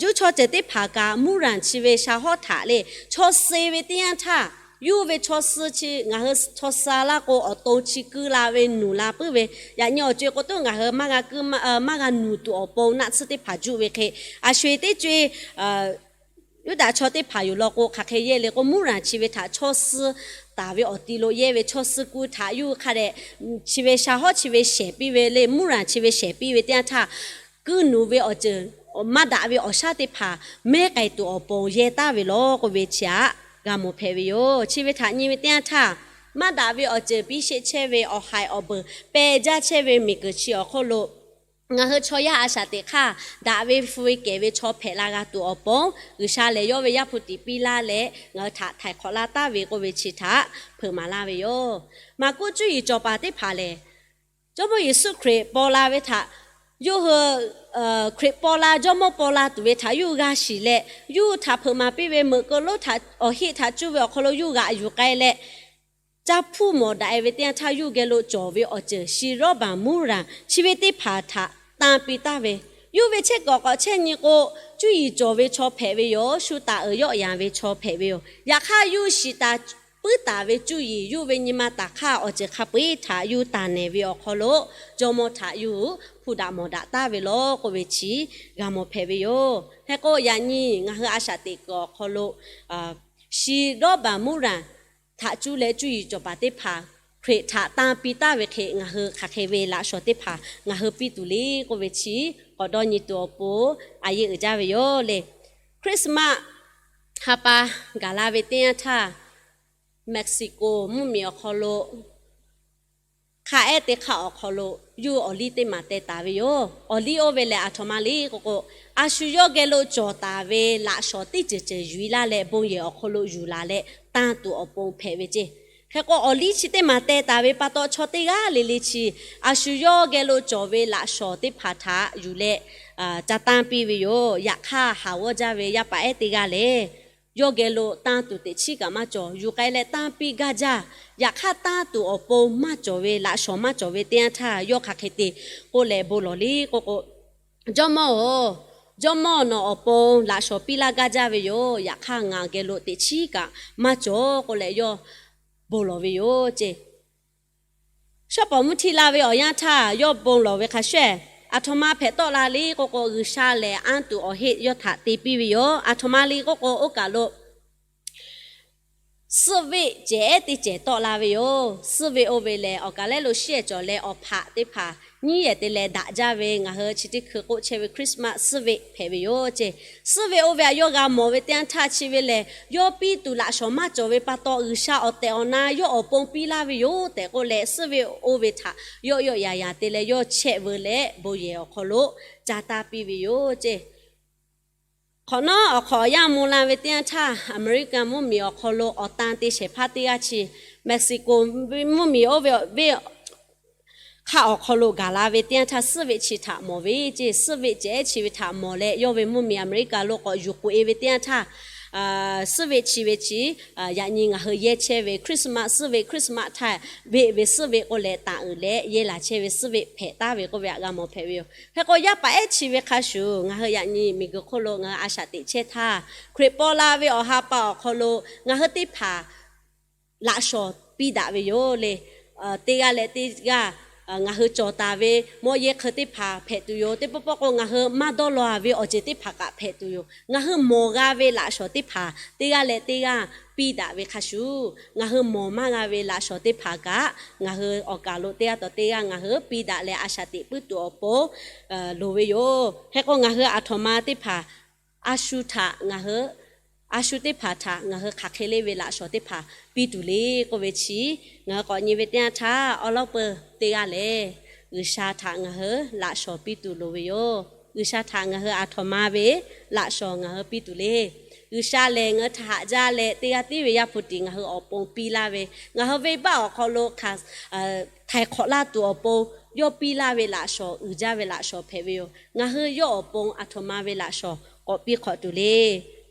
Jawˇmawˇ chaw ceuˬ teˇ hpaˍ kaꞈ muˇranˍ chi ve sha hawˉ htaꞈ leh chaw suh ve teˇ yanˇ htaˇ, yawˇ ve chaw suh chi ngaˬ hui chaw suh laˇ k'o, awˬ to chi keu la ve nuˬ la puiˉ ve, yaꞈ nyi awˬ co-e k'o toˉ ngaˬ hui maˇ g'a nuˬ tuˬ awˬ pon naˆ tsuhˇ teˇ hpaˍ juˆ ve hk'e, a sho-eˬ teˇ co-e Yuˇdaꞈ chaw teˇ hpaˍ yoˬ law k'o, hk'aˬ hk'e yehˇ le k'o, muˇranˍ chi ve htaꞈ chaw suh taˍ ve awˬ ti lo yehˇ ve, chaw suh ku htaꞈ yawˇ hui hk'a dehꞈ chi ve sha hawˉ chi ve shehˍ piˇ ve le, muˇranˍ chi ve shehˍ piˇ ve teˇ yanˇ htaˇ, keu nuˬ ve awˬ ceuˬ, maˇ daꞈ ve awˬ shaˉ teˇ hpaˍ mehˉ k'ai tuˬ awˬ pon yehˇ taˍ ve law k'oˆ ve chi htaꞈ g'a mawˬ hpehꞈ ve yoˬ. Chi ve htaꞈ nyi ve teˇ yanˇ htaˇ, maˇ daꞈ ve awˬ ceuˬ piˇ sheˆ chehˇ ve awˬ haiˬ awˬ beuˬ peh jaˇ chehˇ ve miˬguiˬ chi awˬ hk'oˆ lo, ngaˬ hui chaw yaˇ a shaꞈ teꞈ hk'aˇ daꞈ ve hpu ve kehˬ ve chaw hpehꞈ la g'a tuˬ awˬ pon, G'uiˬsha lehˬ yawˇ ve Yaˇ hpu tiꞈ piˇ laˇ leh ngaˬ hui htaꞈ htaiˍ hk'awꞈ laˇ taˍ ve k'oˆ ve chi htaꞈ hpeuꞈ maˍ laˇ ve yoˬ. Maˍkuˆ cuˇ yiˍ cawˬ paˍ teˇ hpaˍ lehˬ, Jawˇmawˇ Yeˍsuˆ Hkriꞈ paw la ve htaꞈ yawˇ hui Hkriꞈ paw la, Jawˇmawˇ paw la tuˬ ve htaꞈ yawˇ hui g'a shiˍ leh, yawˇ hui htaꞈ hpeuꞈ maˍ piˇ ve meuꞈ keu lonˉ htaꞈ, awˬ heˆ htaꞈ cuˇ ve awˬ hk'aw lo yawˇ hui g'aꞈ yuˬ k'ai leh, caˇ hpuˇ mawˬ daꞈ e ve teˇ yanˇ htaˇ yawˇ hui geh lo cawˬ ve awˬ ceuˬ shiˍ rawˇ baˬ muˇ raˬ chi ve teˇ hpaˍ htaꞈ tanˇ piˇ taˍ ve, yawˇ hui ve chehˇ kuiˬ awˬ k'awꞈ chehˇ nyi k'o, cuˇ yiˍ cawˬ ve chaw hpehꞈ ve yoˬ. Shu taˍ uiˍ yawˆ yanˍ ve chaw hpehꞈ ve yoˬ. Yaꞈ hk'aˇ yawˇ hui shiˍ taˍ puiˉ taˍ ve cuˇ yiˍ yawˇ hui ve nyi ma taˍ hk'aˇ awˬ ceuˬ hk'a peu eˬ htaꞈ yawˇ hui tanˬ nehˬ ve awˬ hk'aw lo, Jawˇmawˇ htaꞈ yawˇ hui hpu daꞈ mawˬ daꞈ taˍ ve law k'oˆ ve chi g'a mawˬ hpehꞈ ve yoˬ. Hk'e k'o, yaꞈ nyi ngaˬ hui a shaꞈ teꞈ kuiˬ awˬ hk'aw lo shiˍ dawˇ baˬ muˇ raˬ htaꞈ cuˇ leh cuˇ yiˍ cawˬ paˍ teˇ hpaˍ Hkriꞈ htaꞈ tanˇ piˇ taˍ ve hk'e, ngaˬ hui hk'aˬ hk'e ve laꞈ shawnˍ teˇ hpaˍ ngaˬ hui piˇ tuˬ le k'oˆ ve chi k'awꞈ dawˇ nyi tuˬ awˬ pon a yeˇ uiˍ jaˇ ve yoˬ le. Christmas ha pa gaˬ la ve teˇ yanˇ htaˇ, Mexico mvuhˇmiˬ awˬ hk'aw lo hk'a ehˉ teˇ hk'aˆ awˬ hk'aw lo yawˇ hui awˬ liˇ teˇ maˬ teh taˍ ve yoˬ. Awˬ liˇ oˇ ve lehˬ, aˬ htoꞈ ma le k'oˆ k'o, a shu yawˇ geh lo cawˬ taˍ ve laꞈ shawnˍ teˇ ceuˬ ceuˬ yuˬ e laˇ leh, bon yehˬ awˬ hk'aw lo yuˬ laˬ leh tanˇ tuˬ awˬ pon hpehꞈ ve ceˇ. Hk'e k'o, awˬ liˇ chi teˇ maˬ teh taˍ ve pa taw, chaw teˇ g'aˇ le le chi a shu yawˇ geh lo cawˬ ve laꞈ shawnˍ teˇ hpaˍ htaꞈ yuˬ leh ca tanˇ piˇ ve yoˬ. Yaꞈ hk'aˇ, haˍ g'awˇ jaˇ ve yaˇ paˍ ehˉ teˇ g'aˇ lehˬ, yawˇ geh lo tanˇ tuˬ teꞈ chiˉ kaꞈ maˇ cawˬ, yuˬ k'ai leh tanˇ piˇ gaˇ jaˇ. Yaꞈ hk'aˇ, tanˇ tuˬ awˬ pon maˇ cawˬ ve, laꞈ shawnˍ maˇ cawˬ ve teˇ yanˇ htaˇ, yawˇ hk'aˬ hk'e te k'oˆ leh bon lawˬ le k'oˆ k'o, Jawˇmawˇ-oˬ, Jawˇmawˇ nawˬ awˬ pon laꞈ shawnˍ piˇ laˇ gaˇ jaˇ ve yoˬ. Yaꞈ hk'aˇ, ngaˬ geh lo teꞈ chiˉ kaꞈ maˇ cawˬ k'oˆ leh yawˇ bon lawˬ ve yoˬ ceˇ. Shawˉ pawˍ mvuhˇ htiˇ la ve awˬ yanˇ htaˇ yawˇ bon lawˬ ve hk'a shuˍ, aˬ htoꞈ ma hpehꞈ tawˆ la le k'oˆ k'o, G'uiˬsha lehˬ anˇ tuˬ awˬ heˆ yawˇ htaꞈ te piˇ ve yoˬ. Aˬ htoꞈ ma le k'oˆ k'o, oˇ kaˬ lo suhˆ veˆ cehˬ ehˉ teˇ cehˬ tawˆ la ve yoˬ. Suhˆ veˆ oˇ ve lehˬ, awˬ kaˬ lehˉ lo shiˉ ehˍ cawˬ leh awˬ hpaꞈ teˇ hpaˍ nyiˉ yehˬ te leh daꞈ jaˇ ve, ngaˬ hui chi teˇ hkui k'oˆ chehˇ ve Christmas suhˆ veˆ hpehꞈ ve yoˬ ceˇ. Suhˆ veˆ oˇ ve htaꞈ yawˇ g'a mawˬ ve teˇ yanˇ htaˇ, chi ve lehˬ yawˇ piˇ tuˬ laꞈ shawnˍ maˇ cawˬ ve pa taw, G'uiˬsha awˬ tehˬ awˬ na yawˇ awˬ pon piˇ laˇ ve yoˬ tehꞈ k'oˆ leh, suhˆ veˆ oˇ ve htaꞈ yawˇ yawˆ yanˍ yanˍ te leh yawˇ chehˆ veu leh bon yehˬ awˬ hk'aw lo ca taˇ piˇ ve yoˬ ceˇ. Hk'awꞈ nawˉ awˬ hk'awꞈ awˬ yanˇ mvuh la ve teˇ yanˇ htaˇ, Aˍmeˍriˆkaˍ mvuhˇmiˬ awˬ hk'aw lo awˬ tan te shehˍ hpaˇ teˇ g'aˇ chi, Mexico mvuhˇmiˬ oˇ ve hk'aˆ awˬ hk'aw lo gaˬ la ve teˇ yanˇ htaˇ, suhˆ veˆ chi htaꞈ mawˬ ve ceˇ. Suhˆ veˆ cehˬ ehˉ chi ve htaꞈ mawˬ leh, yawˇ ve mvuhˇmiˬ Aˍmeˍriˆkaˍ lo k'awꞈ yuˬ k'oꞈ e ve teˇ yanˇ htaˇ, suhˆ veˆ chi ve chi yaꞈ nyi ngaˬ hui yehˇ chehˇ ve Christmas suhˆ veˆ, Christmas htaˇ veˆ ve suhˆ veˆ k'oˆ leh tanˬ uiˍ leh yehˇ laˬ chehˇ ve suhˆ veˆ hpehꞈ taˍ ve k'oˆ ve htaꞈ g'a mawˬ hpehꞈ ve yoˬ. Hk'e k'o, yaˇ paˍ ehˉ chi ve hk'a shuˍ, ngaˬ hui yaꞈ nyi miˬguiˬ hk'oˆ lo ngaˬ hui a shaꞈ teꞈ chehˇ htaˇ, Hkriꞈ paw la ve awˬ ha pa awˬ hk'aw lo ngaˬ hui teˇ hpaˍ laꞈ shawnˍ piˇ daꞈ ve yoˬ le. Teˇ g'aˇ leh teˇ g'aˇ ngaˬ hui cawˬ taˍ ve mawꞈ yehˬ hk'eun teˇ hpaˍ hpehꞈ tuˬ yoˬ. Teˇ pawˆ pawˆ k'o, ngaˬ hui maˇ dawˇ law ve awˬ ceuˬ teˇ hpaˍ kaꞈ hpehꞈ tuˬ yoˬ. Ngaˬ hui mawˬ g'a ve laꞈ shawnˍ teˇ hpaˍ teˇ g'aˇ leh teˇ g'aˇ piˇ daꞈ ve hk'a shuˍ, ngaˬ hui mawˬ maˇ g'a ve laꞈ shawnˍ teˇ hpaˍ kaꞈ ngaˬ hui awˬ kaˬ lo teˇ g'aˇ tawˍ teˇ g'aˇ ngaˬ hui piˇ daꞈ leh a shaꞈ teꞈ puiˉ tuˬ awˬ pon loˍ ve yoˬ. Hk'e k'o, ngaˬ hui aˬ htoꞈ ma teˇ hpaˍ a shu htaꞈ ngaˬ hui, a shu teˇ hpaˍ htaꞈ ngaˬ hui hk'aˬ hk'e le ve laꞈ shawnˍ teˇ hpaˍ piˇ tuˬ le k'oˆ ve chi, ngaˬ hui k'awꞈ nyi ve teˇ yanˇ htaˇ, awˉ lawˉ peuˬ teˇ g'aˇ lehˬ, G'uiˬsha htaꞈ ngaˬ hui laꞈ shawnˍ piˇ tuˬ loˍ ve yoˬ. G'uiˬsha htaꞈ ngaˬ hui aˬ htoꞈ ma ve laꞈ shawnˍ ngaˬ hui piˇ tuˬ le. G'uiˬsha lehˬ ngaˬ hui htaꞈ haꞈ jaˇ leh, teˇ g'aˇ tiˉ ve Yaˇ hpu tiꞈ ngaˬ hui awˬ pon piˇ laˇ ve, ngaˬ hui venˇbaˆ awˬ hk'aw lo hk'aˬ htaiˍ hk'awꞈ laˇ tuˬ awˬ pon yawˇ piˇ laˇ ve laꞈ shawnˍ uiˍ jaˇ ve laꞈ shawnˍ hpehꞈ ve yoˬ. Ngaˬ hui yawˇ awˬ pon aˬ htoꞈ ma ve laꞈ shawnˍ k'awꞈ piˇ hk'awꞈ tuˬ le.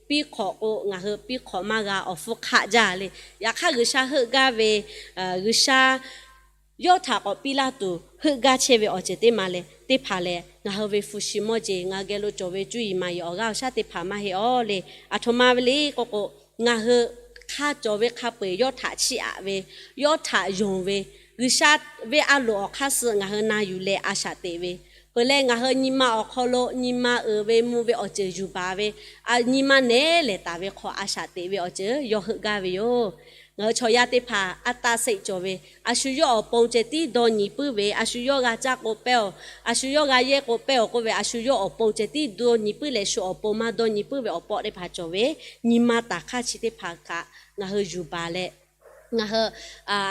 Piˇ hk'awꞈ k'o, ngaˬ hui piˇ hk'awꞈ maˇ g'a, awˬ hpfuhˇ hk'aˆ jaˇ le. Yaꞈ hk'aˇ, G'uiˬsha heuˆ gaˇ ve, G'uiˬsha yawˇ htaꞈ k'awꞈ piˇ laˇ tuˬ heuˆ gaˇ chehˇ ve awˬ ceuˬ teˇ ma lehˬ, teˇ hpaˍ lehˬ ngaˬ hui ve hpu shi mawˇ jeˬ, ngaˬ hui geh lo cawˬ ve cuˇ yiˍ maˍ yiˍ awˬ g'aˇ awˬ shaˉ teˇ hpaˍ maˇ heˆ awˬ le. Aˬ htoꞈ ma ve le k'oˆ k'o, ngaˬ hui hk'a cawˬ ve hk'a peu eˬ yawˇ htaꞈ chiˇ aꞈ ve, yawˇ htaꞈ yonˍ ve, G'uiˬsha ve a loˍ awˬ hk'aˇ suh ngaˬ hui na yuˬ leh a shaꞈ teꞈ ve, peuˬ leh ngaˬ hui nyi ma awˬ hk'aw lo nyi ma uiˍ ve mvuh ve awˬ ceuˬ yuˬ baˬ ve, nyi ma nehˉ lehˍ taˍ ve hk'aw a shaꞈ teꞈ ve awˬ ceuˬ yawˇ heuˆ gaˇ ve yoˬ. Ngaˬ hui chaw yaˇ teˇ hpaˍ a taˇ seˆ cawˬ ve, a shu yawˇ awˬ pon ceh tiˉ dawˇ nyi puiˉ ve, a shu yawˇ g'a caˇ k'o pehˇ-oˬ, a shu yawˇ g'a yehˇ k'o pehˇ-oˬ k'oˆ ve, a shu yawˇ awˬ pon ceh tiˉ dawˇ nyi puiˉ leh shu awˬ pon maˇ dawˇ nyi puiˉ ve awˬ pawˆ teˇ hpaˍ cawˬ ve, nyi ma taˍ hk'aˇ chi teˇ hpaˍ kaꞈ ngaˬ hui yuˬ baˬ leh, ngaˬ hui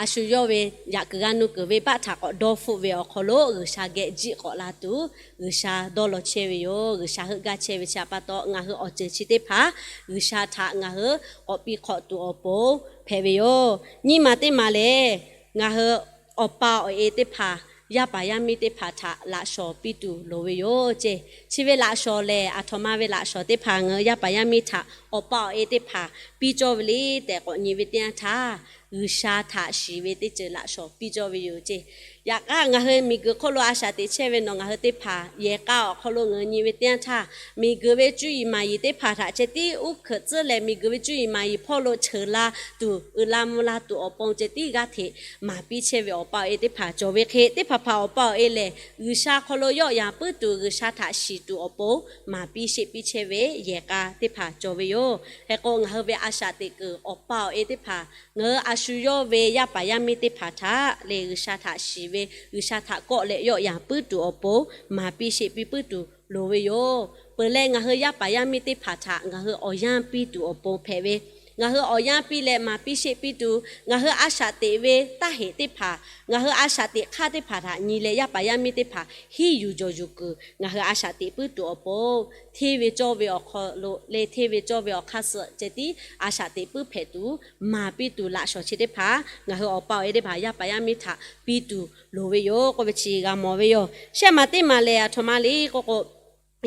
a shu yawˇ ve yaꞈ kuiˬ g'a nu kuiˬ venˇbaˆ htaꞈ k'awꞈ dawˇ hpfuhˆ ve awˬ hk'aw lo G'uiˬsha geh jiˆ k'awꞈ la tuˬ, G'uiˬsha dawˇ law chehˇ ve yoˬ. G'uiˬsha heuˆ gaˇ chehˇ ve chi htaꞈ pa taw, ngaˬ hui awˬ ceuˬ chi teˇ hpaˍ G'uiˬsha htaꞈ ngaˬ hui k'awꞈ piˇ hk'awꞈ tuˬ awˬ pon hpehꞈ ve yoˬ. Nyiˇ maˬ teˇ maˬ lehˬ, ngaˬ hui awˬ pa awˬ e teˇ hpaˍ, yaˇ paˍ yaˇ miˇ teˇ hpaˍ htaꞈ laꞈ shawnˍ piˇ tuˬ loˍ ve yoˬ ceˇ. Chi ve laꞈ shawnˍ lehˬ, aˬ htoꞈ ma ve laꞈ shawnˍ teˇ hpaˍ ngaˬ hui yaˇ paˍ yaˇ miˇ htaꞈ awˬ pa awˬ e teˇ hpaˍ piˇ cawˇ ve le tehꞈ k'awꞈ nyi ve teˇ yanˇ htaˇ, G'uiˬsha htaꞈ shiˍ ve teˇ ceuˬ laꞈ shawnˍ piˇ cawˇ ve yoˬ ceˇ. Yaꞈ hk'aˇ, ngaˬ hui miˬguiˬ hk'oˆ lo a shaꞈ teꞈ chehˇ ve nawˬ ngaˬ hui teˇ hpaˍ yehˬ k'a awˬ hk'aw lo ngaˬ hui nyi ve teˇ yanˇ htaˇ, miˬguiˬ ve cuˇ yiˍ maˍ yiˍ teˇ hpaˍ htaꞈ ceh tiˉ uˉ hkuiꞈ tcuhˉ leh, miˬguiˬ ve cuˇ yiˍ maˍ yiˍ hpawˇ lo cheuˬ la tuˬ, uiˍ la mvuh la tuˬ awˬ pon ceh tiˉ g'aˇ hteꞈ maˍ piˇ chehˇ ve awˬ pa awˬ e teˇ hpaˍ cawˬ ve hk'e, teˇ hpaˍ hpaˍ awˬ pa awˬ e lehˬ, G'uiˬsha hk'aw lo yawˆ yanˍ puiˉ tuˬ, G'uiˬsha htaꞈ shiˍ tuˬ awˬ pon maˍ piˇ sheˆ piˇ chehˇ ve yehˬ k'a teˇ hpaˍ cawˬ ve yoˬ. Hk'e k'o, ngaˬ hui ve a shaꞈ teꞈ kuiˬ awˬ pa awˬ e teˇ hpaˍ, ngaˬ hui a shu yawˇ ve yaˇ paˍ yaˇ miˇ teˇ hpaˍ htaꞈ lehˬ, G'uiˬsha htaꞈ shiˍ ve, G'uiˬsha htaꞈ kawˆ leh yawˆ yanˍ puiˉ tuˬ awˬ pon maˍ piˇ sheˆ piˇ puiˉ tuˬ loˍ ve yoˬ. Peuˬ leh, ngaˬ hui yaˇ paˍ yaˇ miˇ teˇ hpaˍ htaꞈ ngaˬ hui awˬ yanˇ piˇ tuˬ awˬ pon hpehꞈ ve, ngaˬ hui awˬ yanˇ piˇ leh maˍ piˇ sheˆ piˇ tuˬ, ngaˬ hui a shaꞈ teꞈ ve taˇ heꞈ teˇ hpaˍ, ngaˬ hui a shaꞈ teꞈ hk'aˇ teˇ hpaˍ htaꞈ nyi leh yaˇ paˍ yaˇ miˇ teˇ hpaˍ hiˉ yuˬ jawˬ yuˬ kuiˬ ngaˬ hui a shaꞈ teꞈ puiˉ tuˬ awˬ pon, hteˇ ve cawˇ ve awˬ hk'aw lo leh hteˇ ve cawˇ ve awˬ hk'aˇ suh ceh tiˉ a shaꞈ teꞈ puiˉ hpehꞈ tuˬ, maˍ piˇ tuˬ laꞈ shawnˍ chi teˇ hpaˍ ngaˬ hui awˬ pa awˬ e teˇ hpaˍ yaˇ paˍ yaˇ miˇ htaꞈ piˇ tuˬ loˍ ve yoˬ k'oˆ ve chi g'a mawˬ ve yoˬ. Shehˆ maˬ teˇ maˬ lehˬ, aˬ htoꞈ ma le k'oˆ k'o,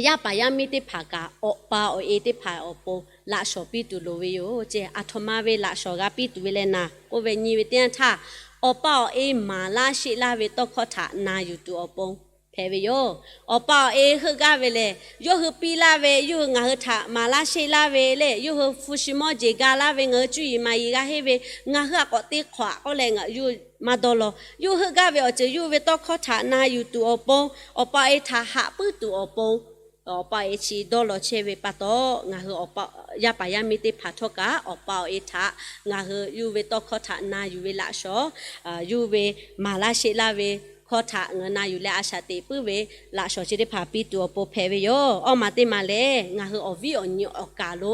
yaˇ paˍ yaˇ miˇ teˇ hpaˍ kaꞈ awˬ pa awˬ e teˇ hpaˍ awˬ pon laꞈ shawnˍ piˇ tuˬ loˍ ve yoˬ ceˇ. Aˬ htoꞈ ma ve laꞈ shawnˍ g'a piˇ tuˬ ve leh naˍ k'oˆ ve nyi ve teˇ yanˇ htaˇ, awˬ pa awˬ e maˍ laˇ sheˆ laˇ ve tawˇ hkawˇ htaꞈ na yuˬ tuˬ awˬ pon hpehꞈ ve yoˬ. Awˬ pa awˬ e heuˆ gaˇ ve lehˬ, yawˇ hui piˇ laˇ ve, yawˇ hui ngaˬ hui htaꞈ maˍ laˇ sheˆ laˇ ve leh, yawˇ hui hpu shi mawˇ jeˬ ga laˇ ve, ngaˬ hui cuˇ yiˍ maˍ yiˍ g'a henˇ ve, ngaˬ hui a k'awꞈ te hk'awꞈ k'oˆ leh ngaˬ hui maˇ dawˇ law. Yawˇ hui heuˆ gaˇ ve awˬ ceuˬ yawˇ hui ve tawˇ hkawˇ htaꞈ na yuˬ tuˬ awˬ pon, awˬ pa awˬ e htaꞈ haꞈ puiˉ tuˬ awˬ pon, awˬ pa awˬ e chi dawˇ law chehˇ ve pa taw, ngaˬ hui awˬ pa, yaˇ paˍ yaˇ miˇ teˇ hpaˍ htawˇ kaꞈ awˬ pa awˬ e htaꞈ ngaˬ hui yawˇ hui ve tawˇ hkawˇ htaꞈ na yuˬ ve laꞈ shawnˍ, yawˇ hui ve maˍ laˇ sheˆ laˇ ve hkawˇ htaꞈ ngaˬ hui na yuˬ leh a shaꞈ teꞈ puiˉ ve laꞈ shawnˍ chi teˇ hpaˍ piˇ tuˬ awˬ pon hpehꞈ ve yoˬ. Awˇ maˬ teˇ maˬ lehˬ, ngaˬ hui awˬ viˉ awˬ nyi awˬ kaˬ lo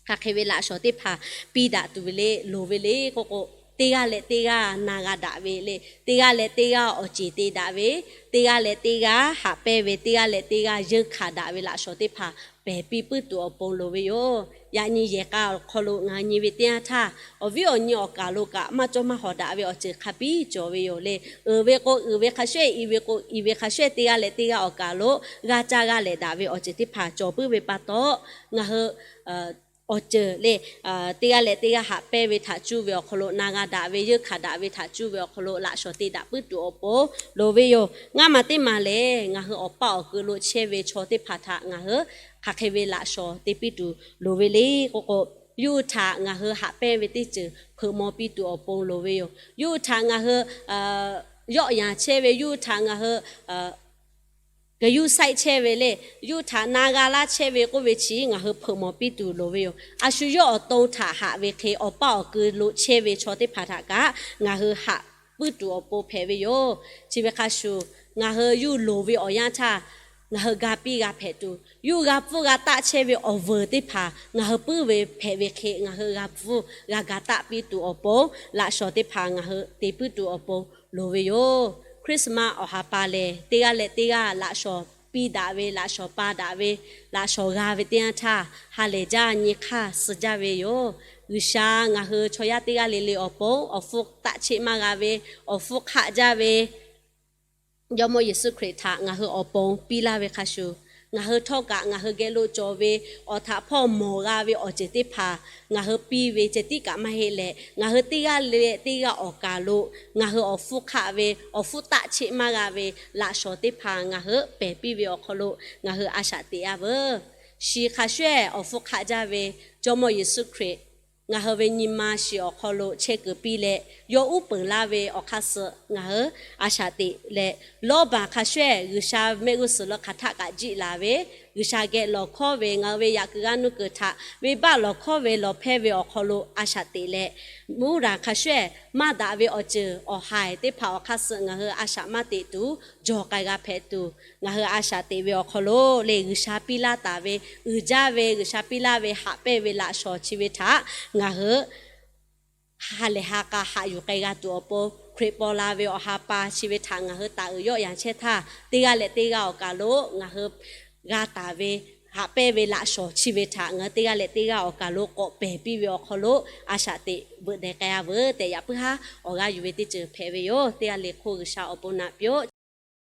hk'aˬ hk'e ve laꞈ shawnˍ teˇ hpaˍ piˇ daꞈ tuˬ ve le loˍ ve le k'oˆ k'o, teˇ g'aˇ leh teˇ g'aˇ na g'a daꞈ ve le, teˇ g'aˇ leh teˇ g'aˇ awˬ ceˬ te daꞈ ve, teˇ g'aˇ leh teˇ g'aˇ haꞈ pehnˇ ve, teˇ g'aˇ leh teˇ g'aˇ yeunˇ hkanˍ daꞈ ve laꞈ shawnˍ teˇ hpaˍ pehˬ piˇ puiˉ tuˬ awˬ pon loˍ ve yoˬ. Yaꞈ nyi yehˬ k'a awˬ hk'aw lo ngaˬ hui nyi ve teˇ yanˇ htaˇ, awˬ viˉ awˬ nyi awˬ kaˬ lo kaꞈ maˇ cawˇ maˇ hawˍ daꞈ ve awˬ ceuˬ hk'a biˇ cawˬ ve yoˬ le. Uiˍ ve k'o uiˍ ve hk'a shuˍ, i ve k'o i ve hk'a shuˍ, teˇ g'aˇ leh teˇ g'aˇ awˬ kaˬ lo g'a caˇ g'a lehˬ daꞈ ve awˬ ceuˬ teˇ hpaˍ cawˬ puiˉ ve pa taw, ngaˬ hui awˬ ceuˬ le, teˇ g'aˇ leh teˇ g'aˇ haꞈ pehnˇ ve htaꞈ cuˇ ve awˬ hk'aw lo, na g'a daꞈ ve yeunˇ hkanˍ daꞈ ve htaꞈ cuˇ ve awˬ hk'aw lo laꞈ shawnˍ te daꞈ puiˉ tuˬ awˬ pon loˍ ve yoˬ. Ngaˇ maˬ teˇ maˬ lehˬ, ngaˬ hui awˬ pa awˬ keu lo chehˇ ve chaw teˇ hpaˍ htaꞈ ngaˬ hui hk'aˬ hk'e ve laꞈ shawnˍ te piˇ tuˬ loˍ ve le k'oˆ k'o, yawˇ hui htaꞈ ngaˬ hui haꞈ pehnˇ ve teˇ ceuˬ hpeuꞈ maw piˇ tuˬ awˬ pon loˍ ve yoˬ. Yawˇ hui htaꞈ ngaˬ hui yawˆ yanˍ chehˇ ve, yawˇ hui htaꞈ ngaˬ hui kaˬ yuˇ saiˆ chehˇ ve le, yawˇ hui htaꞈ na g'a laˇ chehˇ ve k'oˆ ve chi ngaˬ hui hpeuꞈ maw piˇ tuˬ loˍ ve yoˬ. A shu yawˇ awˬ to htaꞈ haꞈ ve hk'e, awˬ pa awˬ keu lo chehˇ ve chaw teˇ hpaˍ htaꞈ kaꞈ ngaˬ hui haꞈ puiˉ tuˬ awˬ pon hpehꞈ ve yoˬ. Chi ve hk'a shuˍ, ngaˬ hui yawˇ hui loˍ ve awˬ yanˇ htaˇ, ngaˬ hui ga piˇ g'a hpehꞈ tuˬ, yawˇ hui g'a pfuhˇ g'a taˆ chehˇ ve awˬ vuiˬ teˇ hpaˍ ngaˬ hui puiˉ ve hpehꞈ ve hk'e, ngaˬ hui g'a pfuhˇ g'a ga taˆ piˇ tuˬ awˬ pon, laꞈ shawnˍ teˇ hpaˍ ngaˬ hui te puiˉ tuˬ awˬ pon loˍ ve yoˬ. Christmas awˬ ha pa lehˬ, teˇ g'aˇ leh teˇ g'aˇ laꞈ shawnˍ piˇ daꞈ ve, laꞈ shawnˍ pa daꞈ ve, laꞈ shawnˍ g'a ve teˇ yanˇ htaˇ, ha lehˬ jaˇ nyi hk'aˇ suh jaˇ ve yoˬ. G'uiˬsha ngaˬ hui chaw yaˇ teˇ g'aˇ le le awˬ pon awˬ hpfuhˇ taˆ cheˆ maˇ g'a ve, awˬ hpfuhˇ hk'aˆ jaˇ ve, Jawˇmawˇ Yeˍsuˆ Hkriꞈ htaꞈ ngaˬ hui awˬ pon piˇ laˇ ve hk'a shuˍ, ngaˬ hui htawˇ kaꞈ ngaˬ hui geh lo cawˬ ve awˬ htaꞈ hpawˇ mawˬ g'a ve awˬ ceuˬ teˇ hpaˍ ngaˬ hui piˇ ve ceh tiˉ kaꞈ maˇ heˆ leh, ngaˬ hui teˇ g'aˇ leh teˇ g'aˇ awˬ kaˬ lo ngaˬ hui awˬ hpfuhˇ hk'aˆ ve, awˬ hpfuhˇ taˆ cheˆ maˇ g'a ve laꞈ shawnˍ teˇ hpaˍ ngaˬ hui pehˬ piˇ ve awˬ hk'aw lo ngaˬ hui a shaꞈ teꞈ yaˇ veuˬ. Shi hk'a shuˍ awˬ hpfuhˇ hk'aˆ jaˇ ve Jawˇmawˇ Yeˍsuˆ Hkriꞈ ngaˬ hui ve nyi ma shiˍ awˬ hk'aw lo chehˇ kuiˬ piˇ leh, yawˇ uˉ peunˍ laˇ ve awˬ hk'aˇ suh ngaˬ hui a shaꞈ teꞈ leh, lawˇ baˬ hk'a shuˍ G'uiˬsha mehˆ g'uˇ suhˍ leuˬ hk'aˬ htaˆ kaꞈ jiˆ laˬ ve, G'uiˬsha geh lawˬ hkawˉ ve ngaˬ hui ve yaꞈ kuiˬ g'aˇ nuˇ kuiˬ htaꞈ venˇbaˆ lawˬ hkawˉ ve lawˬ hpehˇ ve awˬ hk'aw lo a shaꞈ teꞈ leh, muˇ raˍ hk'a shuˍ ehˉ maˇ daꞈ ve awˬ ceuˬ awˬ haiˬ teˇ hpaˍ awˬ hk'aˇ suh ngaˬ hui a shaꞈ maˇ teꞈ tuˬ, jawˬ k'ai g'a hpehꞈ tuˬ, ngaˬ hui a shaꞈ teꞈ ve awˬ hk'aw lo le G'uiˬsha piˇ laˇ taˍ ve uiˍ jaˇ ve G'uiˬsha piˇ laˇ ve haꞈ pehnˇ ve laꞈ shawˍ chi ve htaꞈ ngaˬ hui ha lehˬ ha k'a haꞈ yuˬ k'ai g'a tuˬ awˬ pon, Hkriꞈ paw la ve awˬ ha pa chi ve htaꞈ ngaˬ hui taˍ uiˍ yawˆ yan chehˇ htaˇ, teˇ g'aˇ leh teˇ g'aˇ awˬ kaˬ lo ngaˬ hui g'a taˍ ve haꞈ pehnˇ ve laꞈ shawˍ chi ve htaꞈ ngaˬ hui teˇ g'aˇ leh teˇ g'aˇ awˬ kaˬ lo k'awꞈ pehˬ piˇ ve awˬ hk'aw lo a shaꞈ teꞈ veuꞈ deh k'ai-a veuˬ tehꞈ yaꞈ puiˉ haˉ awˬ g'aˇ yuˬ ve teˇ ceuˬ hpehꞈ ve yoˬ. Teˇ g'aˇ le hk'oˆ G'uiˬsha awˬ bon naꞈ piˇ-oˆ.